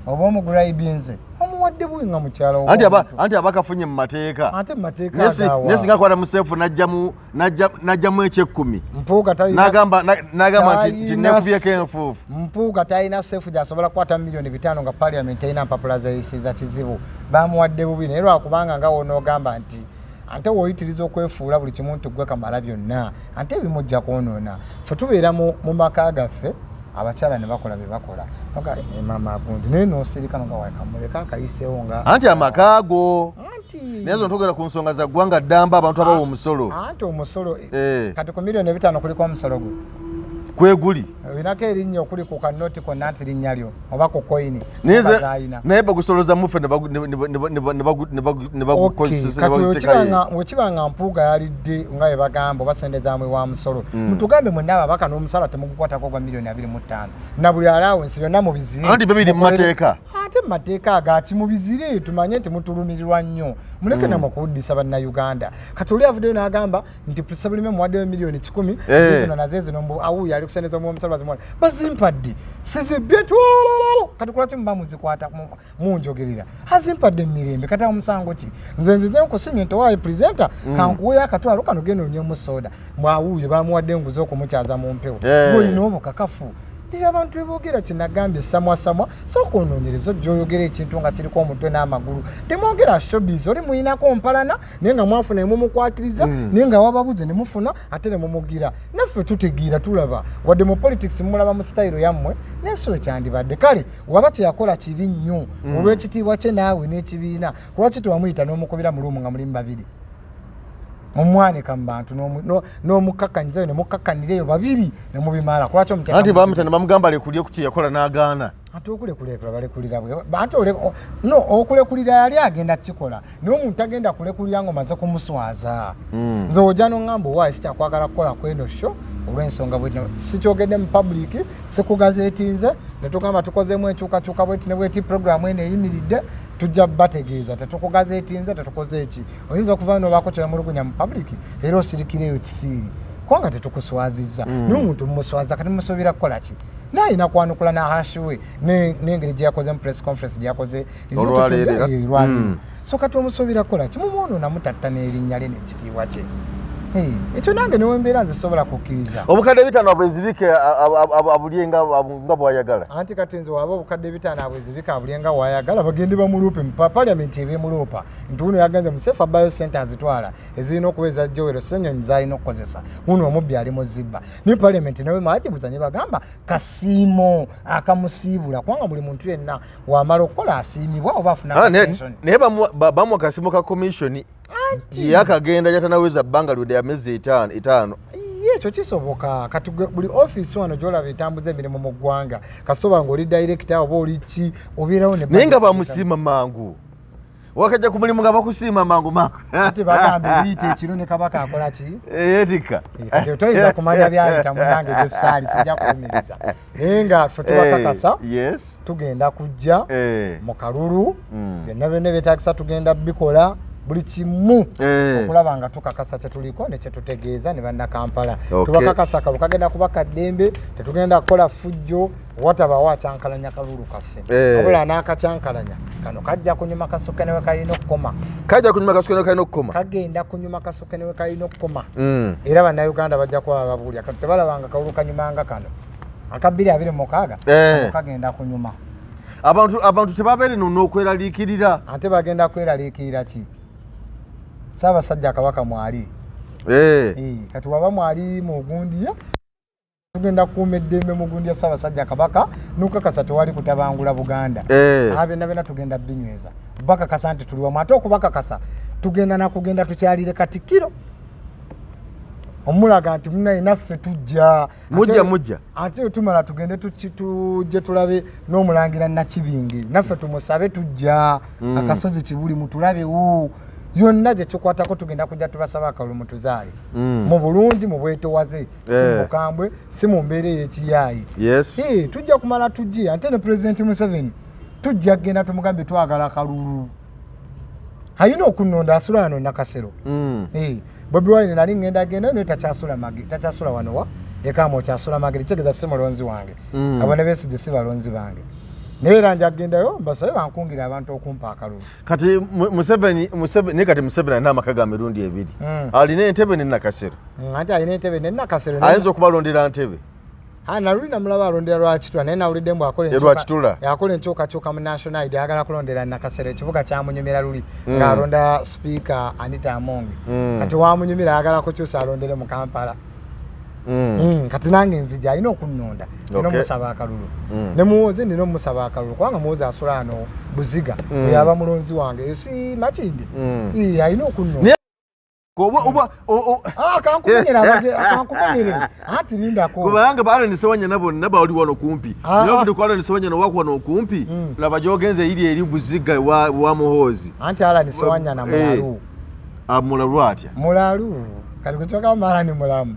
oba omugulaibinze omuwadde buwi nga mukyalo. Anti aba kafunye mu mateeka. Ate mu mateeka Naye agawa? Singa akwata mu seefu n'ajjamu ekyekumi, Mpuuga talina n'agamba nti talina nekubyeko enfuufu. Mpuuga talina seefu gyasobola kukwata miliyoni 5 nga parliament terina mpapula zeyisiza. Kizibu, bamuwadde bubi, naye lwakubanga nga wonoogamba nti ate woyitiriza okwefuula buli kimu nti gwe kamala byonna, ate ebimu ojja kwonoona. Ffe tubeera mu maka gaffe, abakyala ne bakola bye bakola. Noga, "Eh, maama gundi," naye nosirika noga wakamuleka akayiseewo nga Anti amaka ago anti naye zo ntogera ku nsonga za ggwanga ddamba, abantu abawa omusolo. Anti omusolo, Eh. kati ku miliyoni 5 kuliko omusolo gwe. Kweguli. Olinako erinnya okuli ku kanoti konna nti linnya lyo oba ku koyini? Naye bagusoloza mufe nebagukozesa. Wekiba nga Mpuuga yalidde nga bwe bagamba oba sente zamwe wa musolo, mutugambe mwenna ababaka n'omusala temugukwatako gwa miliyoni 25 na buli allowance, byonna mubizire. Anti bibiri mu mateeka. Ate mu mateeka agaki? Mubizire tumanye nti mutulumirirwa nnyo, muleke namwe okuwuddisa Bannayuganda. Kati oli avuddeyo n'agamba nti Sebulime muwaddeyo miliyoni 100 zino nazo zino, mbu awuuyo ali kusendeza omusolo, bazimuwadde, bazimpadde, sizibye. Kati kulwaki muba muzikwata munjogerera? Azimpadde emirembe, kati omusango ki? Nze nzize nkusimye nti owaayo presenter, kankuweyo akatwalo kano, genda onywemu soda. Mwawuuyo bamuwadde enguzi okumukyaza mu mpewo. Olina obukakafu? Ebyo abantu beboogera, kyenagambye, samwasamwa, sooka onoonyereza ojja oyogera ekintu nga kiriko omutwe n'amagulu. Temwogera showbiz. Oli muyinako mpalana naye nga mwafuna emumukwatiriza, naye nga wababuze ne mufuna ate ne mumugira. Naffe tutegeera, tulaba wadde mu politics mulaba mu sitayiro yammwe, naye si wekyandibadde. Kale waba kyeyakola kibi nnyo olw'ekitiibwa kye naawe n'ekibiina, lwaki tewamuyita n'omukubira mu room nga mulimu babiri, omwanika mu bantu n'omukkakkanyizayo ne mukkakkanira babiri ne mubimala? Kulwaki omuteeka Anti mu bamuta ne bamugamba alekulye ku kyeyakola n'agaana. Ate okulekulira balekulira bwe anti no okulekulira yali agenda kukikola, naye omuntu agenda kulekulira ng'omaze kumuswaza. Nze ojja noŋŋamba owaayi sikyakwagala kukola kweno show olw'ensonga bweti, sikyogedde mu public, sikugazeetinze, ne tugamba tukozeemu enkyukakyuka bweti ne bweti, programu eno eyimiridde, tujja bategeeza. Tetukugazeetinze, tetukoze eki. Oyinza okuvayo nobaako kyewemulugunya mu public era osirikireeyo kisiiri kubanga tetukuswazizza. Naye omuntu mumuswaza, kati musuubira kukola ki? Naye alina kwanukula na hashi we n'engeri gye yakoze mu press conference gye yakoze. Olwaleero era? Olwaleero. So kati omusuubira kukola ki? Mumwonoona, mutatta n'erinnya lye n'ekitiibwa kye. Hey, ekyo nange newembeera nze sobola kukkiriza. Obukadde 5 abwezibike, abulye nga bwayagala. Anti kati nze waba obukadde 5 abwezibike abulye nga wayagala, bagende bamuluupe mu parliament ebeemuluupa nti wuno yagenze mu safe, abayo sente azitwala ezirina okuba eza Joel Ssenyonyi zalina okukozesa, wuno omubbi ali mu zibba. Naye parliament nawe mwagibuza ne bagamba kasiimo akamusiibula, kubanga buli muntu yenna wamala okukola asiimibwa oba afuna Ah, attention. Naye bamuwa kasiimo ka commission yakagenda yatanaweza bbanga lwedde ya myezi 5 5. Ye ekyo kisoboka. Kati buli ofiisi wano gyolaba etambuza emirimu mu ggwanga, kasitoba nga oli director oba oli ki, obeerawo ne Naye nga budget. Bamusiima mangu, wakajja ku mulimu nga bakusiima mangu mangu. Ate bagamba ebiyita ekiro ne kabaka akola ki? Yeetikka. Kati toyinza kumanya byayita munange gyesaali, sijja kulumiriza, naye nga ffe tubakakasa tugenda kujja mu kalulu. Byonna byonna ebyetagisa tugenda bikola buli kimu okulaba nga tukakasa kyetuliko ne kyetutegeeza ne Bannakampala. Tubakakasa akalulu kagenda kuba kaddembe, tetugenda kukola ffujjo, watabawo akyankalanya kalulu kaffe. Wabula n'akakyankalanya kano kajja kunyuma kasuke ne we kalina okukoma. Kajja kunyuma kasuke ne kalina okukoma. Kagenda kunyuma kasuke ne we kalina okukoma. Era Bannayuganda bajja kuba babuulya kati tebalabanga kalulu kanyumanga kano aka 2026. Kano kagenda kunyuma. Abantu tebabeere no n'okweraliikirira. Ate bagenda kweraliikirira ki? Ssaabasajja Kabaka mwali. Kati waba mwali mu gundi, tugenda kukuuma eddembe mu gundi ya Ssaabasajja Kabaka nokukakasa tewali kutabangula Buganda. Aha, byonna byonna tugenda binyweza, bakakasa nti tuli wamu. Ate okubakakasa tugenda nakugenda tukyalire Katikkiro omulaga nti munaye naffe tujja. Mujja, mujja. Ate tumala tugende tujje tulabe n'omulangira Nakibinge, naffe tumusabe tujja. Akasozi Kibuli mutulabewo, yonna gye kikwatako tugenda kujja tubasaba akalulu mutuzaale mu bulungi, mu bwetowaze, si mu bukambwe, si mu mbeera ey'ekiyaayi. Tujja kumala tujje. Ate ne Pulezidenti Museveni tujja kugenda tumugambe twagala kalulu, alina okunonda asula wano Nakasero. Bobi Wine nali ngenda genda naye takyasula mage, takyasula wano wa ekama, okyasula Magere, kitegeeza si mulonzi wange. Abo ne Besigye si balonzi bange, naye era nja kugendayo mbasabe bankungira abantu okumpa akalulu. Kati Museveni naye, kati Museveni alina amaka ga mirundi ebiri. Alina Entebe ne Nakasero. Anti alina Entebe ne Nakasero. Ayinza okubalondera Ntebe. Ah, naluli namulaba alondera Lwakitula, naye nawulidde mbu akola Lwakitula. Akola enkyukakyuka mu national ID, ayagala kulondera Nakasero, ekibuga kyamunyumira luli ng'alonda Sipiika Anita Among. Kati wamunyumira ayagala kukyusa alondere mu Kampala. Kati nange nzija alina okunnonda, nina omusaba akalulu. Ne Muwozi nina omusaba akalulu, kubanga Muwozi asula ano Buziga. Oyo aba mulonzi wange, si Makindi. Alina okunnonda. Oba oba Ah, kankumenyera kankumenyere anti lindako. Kubanga ba Allan Ssewanyana bonna bali wano kumpi. Ah, Naye ah. ovudde ku Allan Ssewanyana owako wano okumpi, laba gy'ogenze eri eri Buziga ewa Muhoozi. Anti Allan Ssewanyana mulalu. Ah, mulalu atya? Mulalu. Kati kukyogamba Allan mulamu.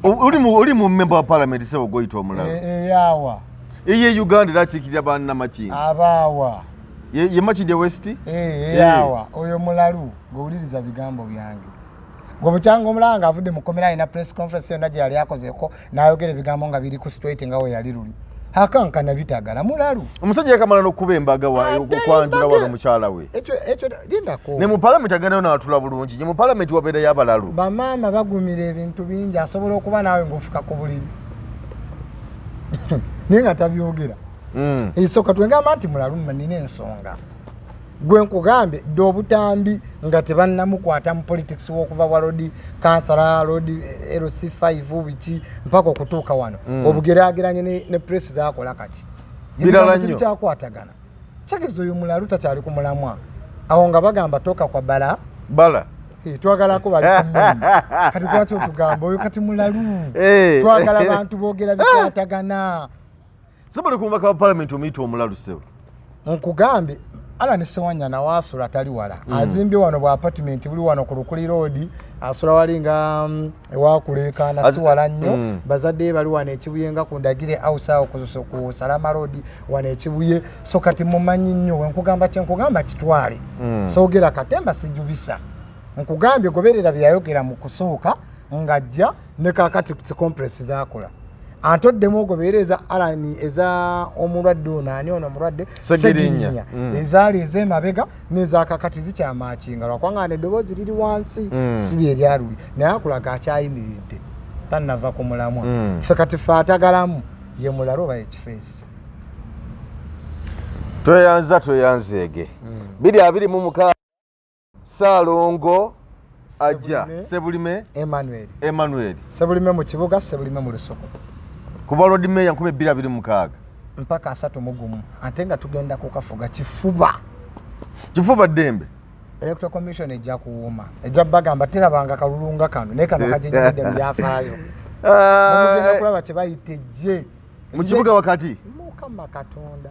Oli mu member wa parliament, sebo, gwoyita omulalu. Eyawa? Eye Uganda era akiikirira bannamakindi. Abaawa? Ye Makindye West. Eyawa? Oyo mulalu, gwewuliriza bigambo byange. Gwe bukyanga omulaba nga avudde mu kkomera, alina press conference yonna gye yali akozeeko n'ayogera ebigambo nga biri ku straight nga we yali luli akankana bitagala, mulalu. Omusajja yakamala n'okuba embaga Ate okwanjula wano mukyala we. Ekyo lindako. Ne mu parliament agendayo n'atula bulungi. Ye mu parliament wabeerayo abalalu. Bamaama bagumira ebintu bingi. Asobola okuba naawe ng'ofuka ku buliri naye nga tabyogera. Esooka twengamba nti mulalu, nina ensonga. Gwe nkugambye dde obutambi nga tebannamukwata mu politics w'okuva bwa lord kansala, lord LC5, biki, mpaka okutuuka wano. Obugeraageranye ne press zakola kati. Birala nnyo. Tebikyakwatagana. Kyageeza oyo mulalu, takyali ku mulamwa. Awo nga bagamba toka kwa bala. Bala. Eh, twagalako bali ku mmundu. Kati lwaki otugamba oyo kati mulalu? Twagala bantu boogera bikwatagana. Sebo, oli ku mubaka wa parliament omuyita omulalu, sebo. Nkugambye Allan Ssewanyana waasula tali wala. Azimbye wano bwa apartment buli wano ku Lukuli Road, asula wali nga ewakuleekaana, si wala nnyo. Bazadde be bali wano Ekibuye, nga ku Ndagire House awo ku Salama Road wano Ekibuye. So kati mumanyi nnyo. Wenkugamba kyenkugamba kitwale. Soogera katemba, sijubisa. Nkugambye goberera bye yayogera mu kusooka ng'ajja ne kakati conference zakola, ate oddemu ogoberera eza Allan, eza omulwadde ono, ani ono omulwadde? Segirinya. Segirinya. Ezaali ez'emabega n'ezakakati zikyamakinga, lwakubanga eddoboozi liri wansi, siri eryaluli, naye akulaga akyayimiridde, tannava ku mulamwa. Ffe kati fe atagalamu ye mulalu oba yekifeesi. Tweyanza, tweyanzeege. 2026, Saalongo ajja. Sebulime. Sebulime. Emmanuel. Emmanuel. Sebulime mu kibuga, Sebulime mu lusuku. Kuba Lord Mayor 2026. Mpaka 31, ate nga tugenda kukafuga kifuba. Kifuba ddembe. Electoral Commission ejja kuwuuma, ejja bagamba terabanga kalulunga kano, naye kano kaginyumidde mu byafaayo. Mugenda kulaba kye bayita ejje. Mu kibuga wakati. Mukama Katonda,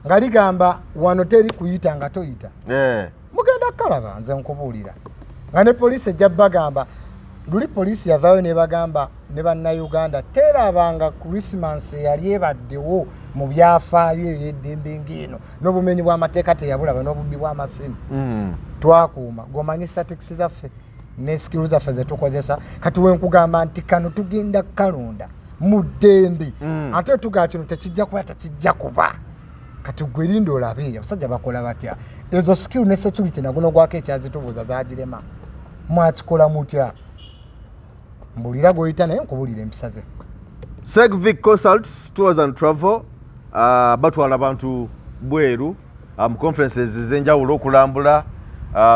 nga ligamba wano teri kuyita nga toyita. Mugenda kukalaba, nze nkubuulira nga ne poliisi ejja bagamba. Luli poliisi yavaayo nebagamba ne Bannayuganda terabanga Christmas eyali ebaddewo mu byafaayo ey'eddembe ng'eno, n'obumenyi bw'amateeka teyabulaba, n'obubbi bw'amasimu. Twakuuma gomanyi statistics zaffe ne skill zaffe zetukozesa. Kati wenkugamba nti kano tugenda kukalonda mu ddembe. Ate tugaa kino tekijja kuba, tekijja kuba. Kati gwe linda olabe abasajja bakola batya. Ezo skill ne security naguno gwako ekyazitubuuza zagirema. Mwakikola mutya? Mbulira gwoyita naye nkubulira empisa ze. Segvic Consults Tours and Travel, batwala abantu bweru mu conferences ez'enjawulo, okulambula,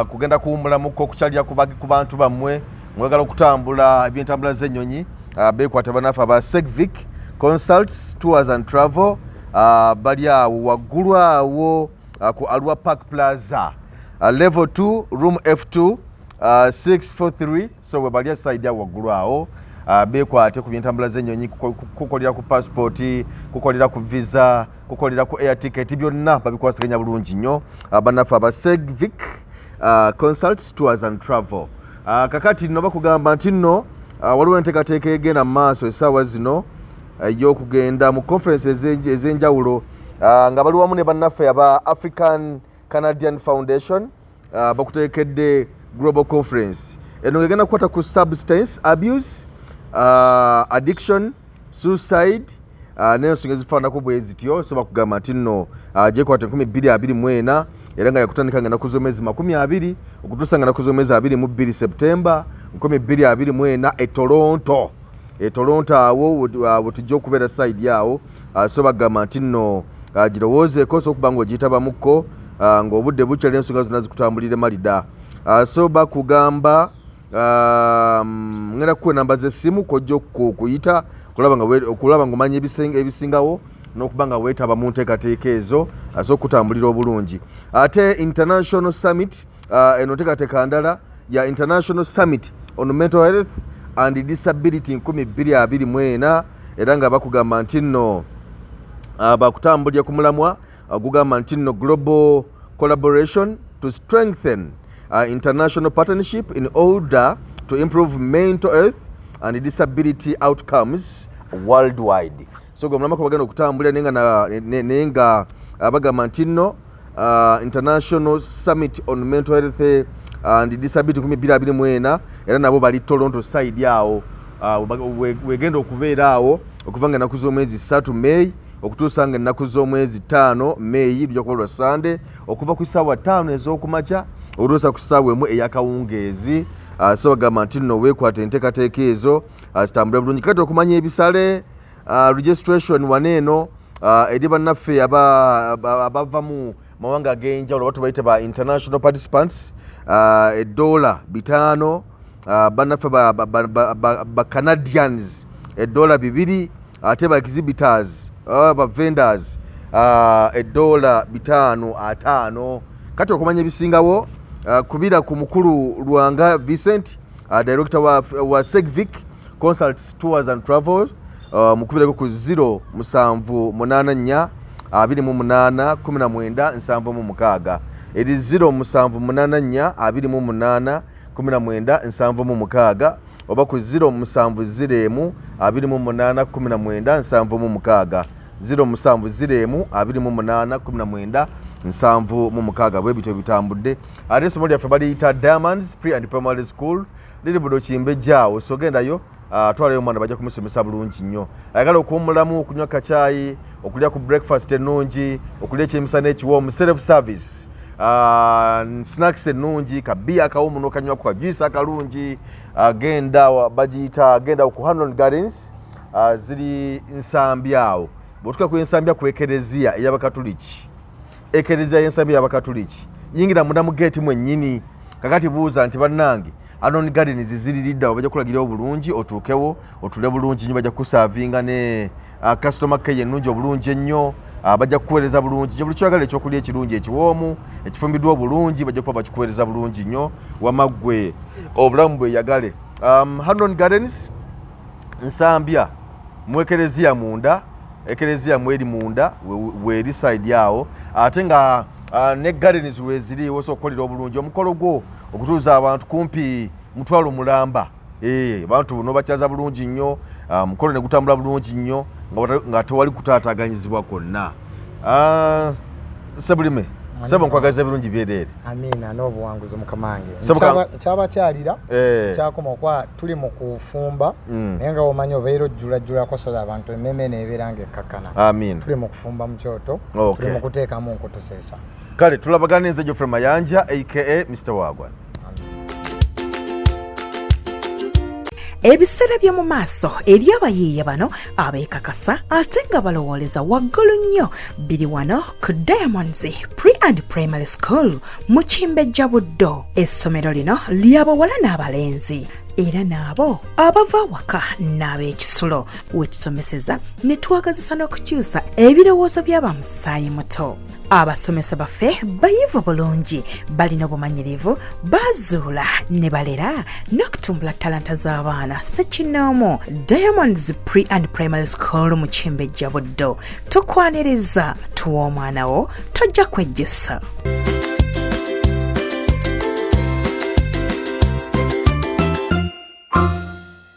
kugenda kuwummulamuko, okukyalira ku bantu bammwe mwagala okutambula, ebyentambula z'ennyonyi. Beekwata bannaffe aba Segvic Consults Tours and Travel. Bali awo waggulu awo ku Alwa Park Plaza, level 2, room F2 643. So we bali eside awo waggulu awo. Beekwate ku byentambula z'ennyonyi, kukolera ku passport, kukolera ku visa, kukolera ku air ticket, byonna babikwasaganya bulungi nnyo. Bannaffe aba Segvic Consults Tours and Travel. Kakati nno bakugamba nti nno waliwo enteekateeka egenda mu maaso essaawa zino ey'okugenda mu conference ez'enjawulo, nga bali wamu ne bannaffe aba African Canadian Foundation. Bakuteekedde global conference eno ng'egenda kukwata ku substance abuse, addiction, suicide n'ensonga ezifaananako bwe zityo. So bakugamba nti nno gyekwata 2024, era nga yakutandika nga ennaku z'omwezi 20 okutuusa nga ennaku z'omwezi 22 Septemba 2024 e Toronto. E Toronto awo wetujja okubeera side awo. So bagamba nti nno girowoozeeko so okuba ng'ogiyitabamukko ng'obudde bukyali, ensonga zonna zikutambulire malida. So bakugamba ngenda kukuwa enamba z'essimu kojja okuyita okulaba ng'omanya ebisingawo n'okuba nga weetaba mu nteekateeka ezo asobola okutambulira obulungi. Ate International Summit, eno nteekateeka ndala. Ya International Summit on Mental Health and Disability 2024, era nga bakugamba nti nno bakutambulira ku mulamwa gugamba nti nno "Global collaboration to strengthen international partnership in order to improve mental health and disability outcomes worldwide." So gwe mulamwa bagenda okutambulira, naye nga bagamba nti nno International Summit on Mental Health and Disability 2024, era nabo bali Toronto side awo. Wegenda okubeera awo okuva nga ennaku z'omwezi 3 May okutuusa nga ennaku z'omwezi 5 May, lujja kuba lwa Sande, okuva ku ssaawa 5 ez'okumakya okutuusa ku ssaawa 1 eyakawungeezi. So bagamba nti nno weekwata enteekateeka ezo zitambule bulungi. Kati okumanya ebisale, registration waneeno eri bannaffe abava mu mawanga ag'enjawulo, oba tubayite ba international participants, edola 500, bannaffe ba Canadians edola 200, ate ba exhibitors, ba vendors, edola 550. Kati okumanya ebisingawo, kubira ku mukulu Lwanga Vincent, director wa Segvic Consults Tours and Travel. Mukubireko ku 07 84 28 19 76, eri 0784 28 19 76, oba ku 0701 28 19 76, 0701 28 19 76. Bwe bityo bitambudde. Ate essomero lyaffe baliyita Diamonds Pre and Primary School, liri Budo Kimbejjaawo. So gendayo, twalayo omwana, bajja kumusomesa bulungi nnyo. Ayagala okuwummulamu, okunywa kacaayi, okulya ku breakfast ennungi, okulya ekyemisana ekiwoomu, self service, snacks ennungi, kabiya akawoomu n'okanywa ku kajuice akalungi, genda bagiyita, genda ku Hanon Gardens, ziri Nsambya awo. Bw'otuuka ku Ensambya ku ekereziya ey'Abakatuliki, ekereziya y'Ensambya y'Abakatuliki, yingira munda mu geeti mwennyini. Kakati buuza nti, "Bannange, Hanon Gardens ziriridda?" Bajja kulagirawo bulungi otuukewo, otule bulungi nnyo. Bajja kukusaavinga ne customer care ennungi obulungi ennyo. Bajja kukuweereza bulungi nnyo buli kyoyagala, ekyokulya ekirungi ekiwoomu ekifumbiddwa obulungi, bajja kuba bakikuweereza bulungi nnyo. Wama ggwe obulamu bweyagale. Hanon Gardens, Nsambya, mu ekereziya munda, ekereziya mweri munda weeri side awo. Ate nga ne gardens weziri, wosobola okukolera obulungi omukolo gwo okutuuza abantu kumpi 500,000. Abantu nobakyaza bulungi nnyo, mukolo ne gutambula bulungi nnyo nga tewali kutaataganyizibwa kwonna. Sebulime, sebo, nkwagaza ebirungi byereere. Amiina, n'obuwanguzi mukamange. Sebo. Nkyabakyalira. Kyakoma okuba tuli mu kufumba, naye nga omanyi obeera ojjulajjulako so abantu emmeme neebeera nga ekkakkana. Amiina. Tuli mu kufumba mu kyoto. Tuli mu kuteekamu nkutuseesa. Kale tulabagane. Nze Geoffrey Mayanja aka Mr Wagwan. Ebiseera by'omu maaso eri abayiiya bano abeekakasa ate nga balowooleza waggulu nnyo biri wano ku Diamonds Pre and Primary School mu Kimbejja Buddo. Essomero lino lyabawala n'abalenzi, era n'abo abava awaka n'ab'ekisulo, wetusomeseza ne twagazisa n'okukyusa ebirowoozo by'abamusaayi muto. Abasomesa baffe bayivu bulungi, balina obumanyirivu, bazuula ne balera n'okutumbula talanta z'abaana sekinoomu. Diamonds Pre and Primary School mu Kimbejja Buddo, tukwaniriza. Tuwa omwana wo, tojja kwejjusa.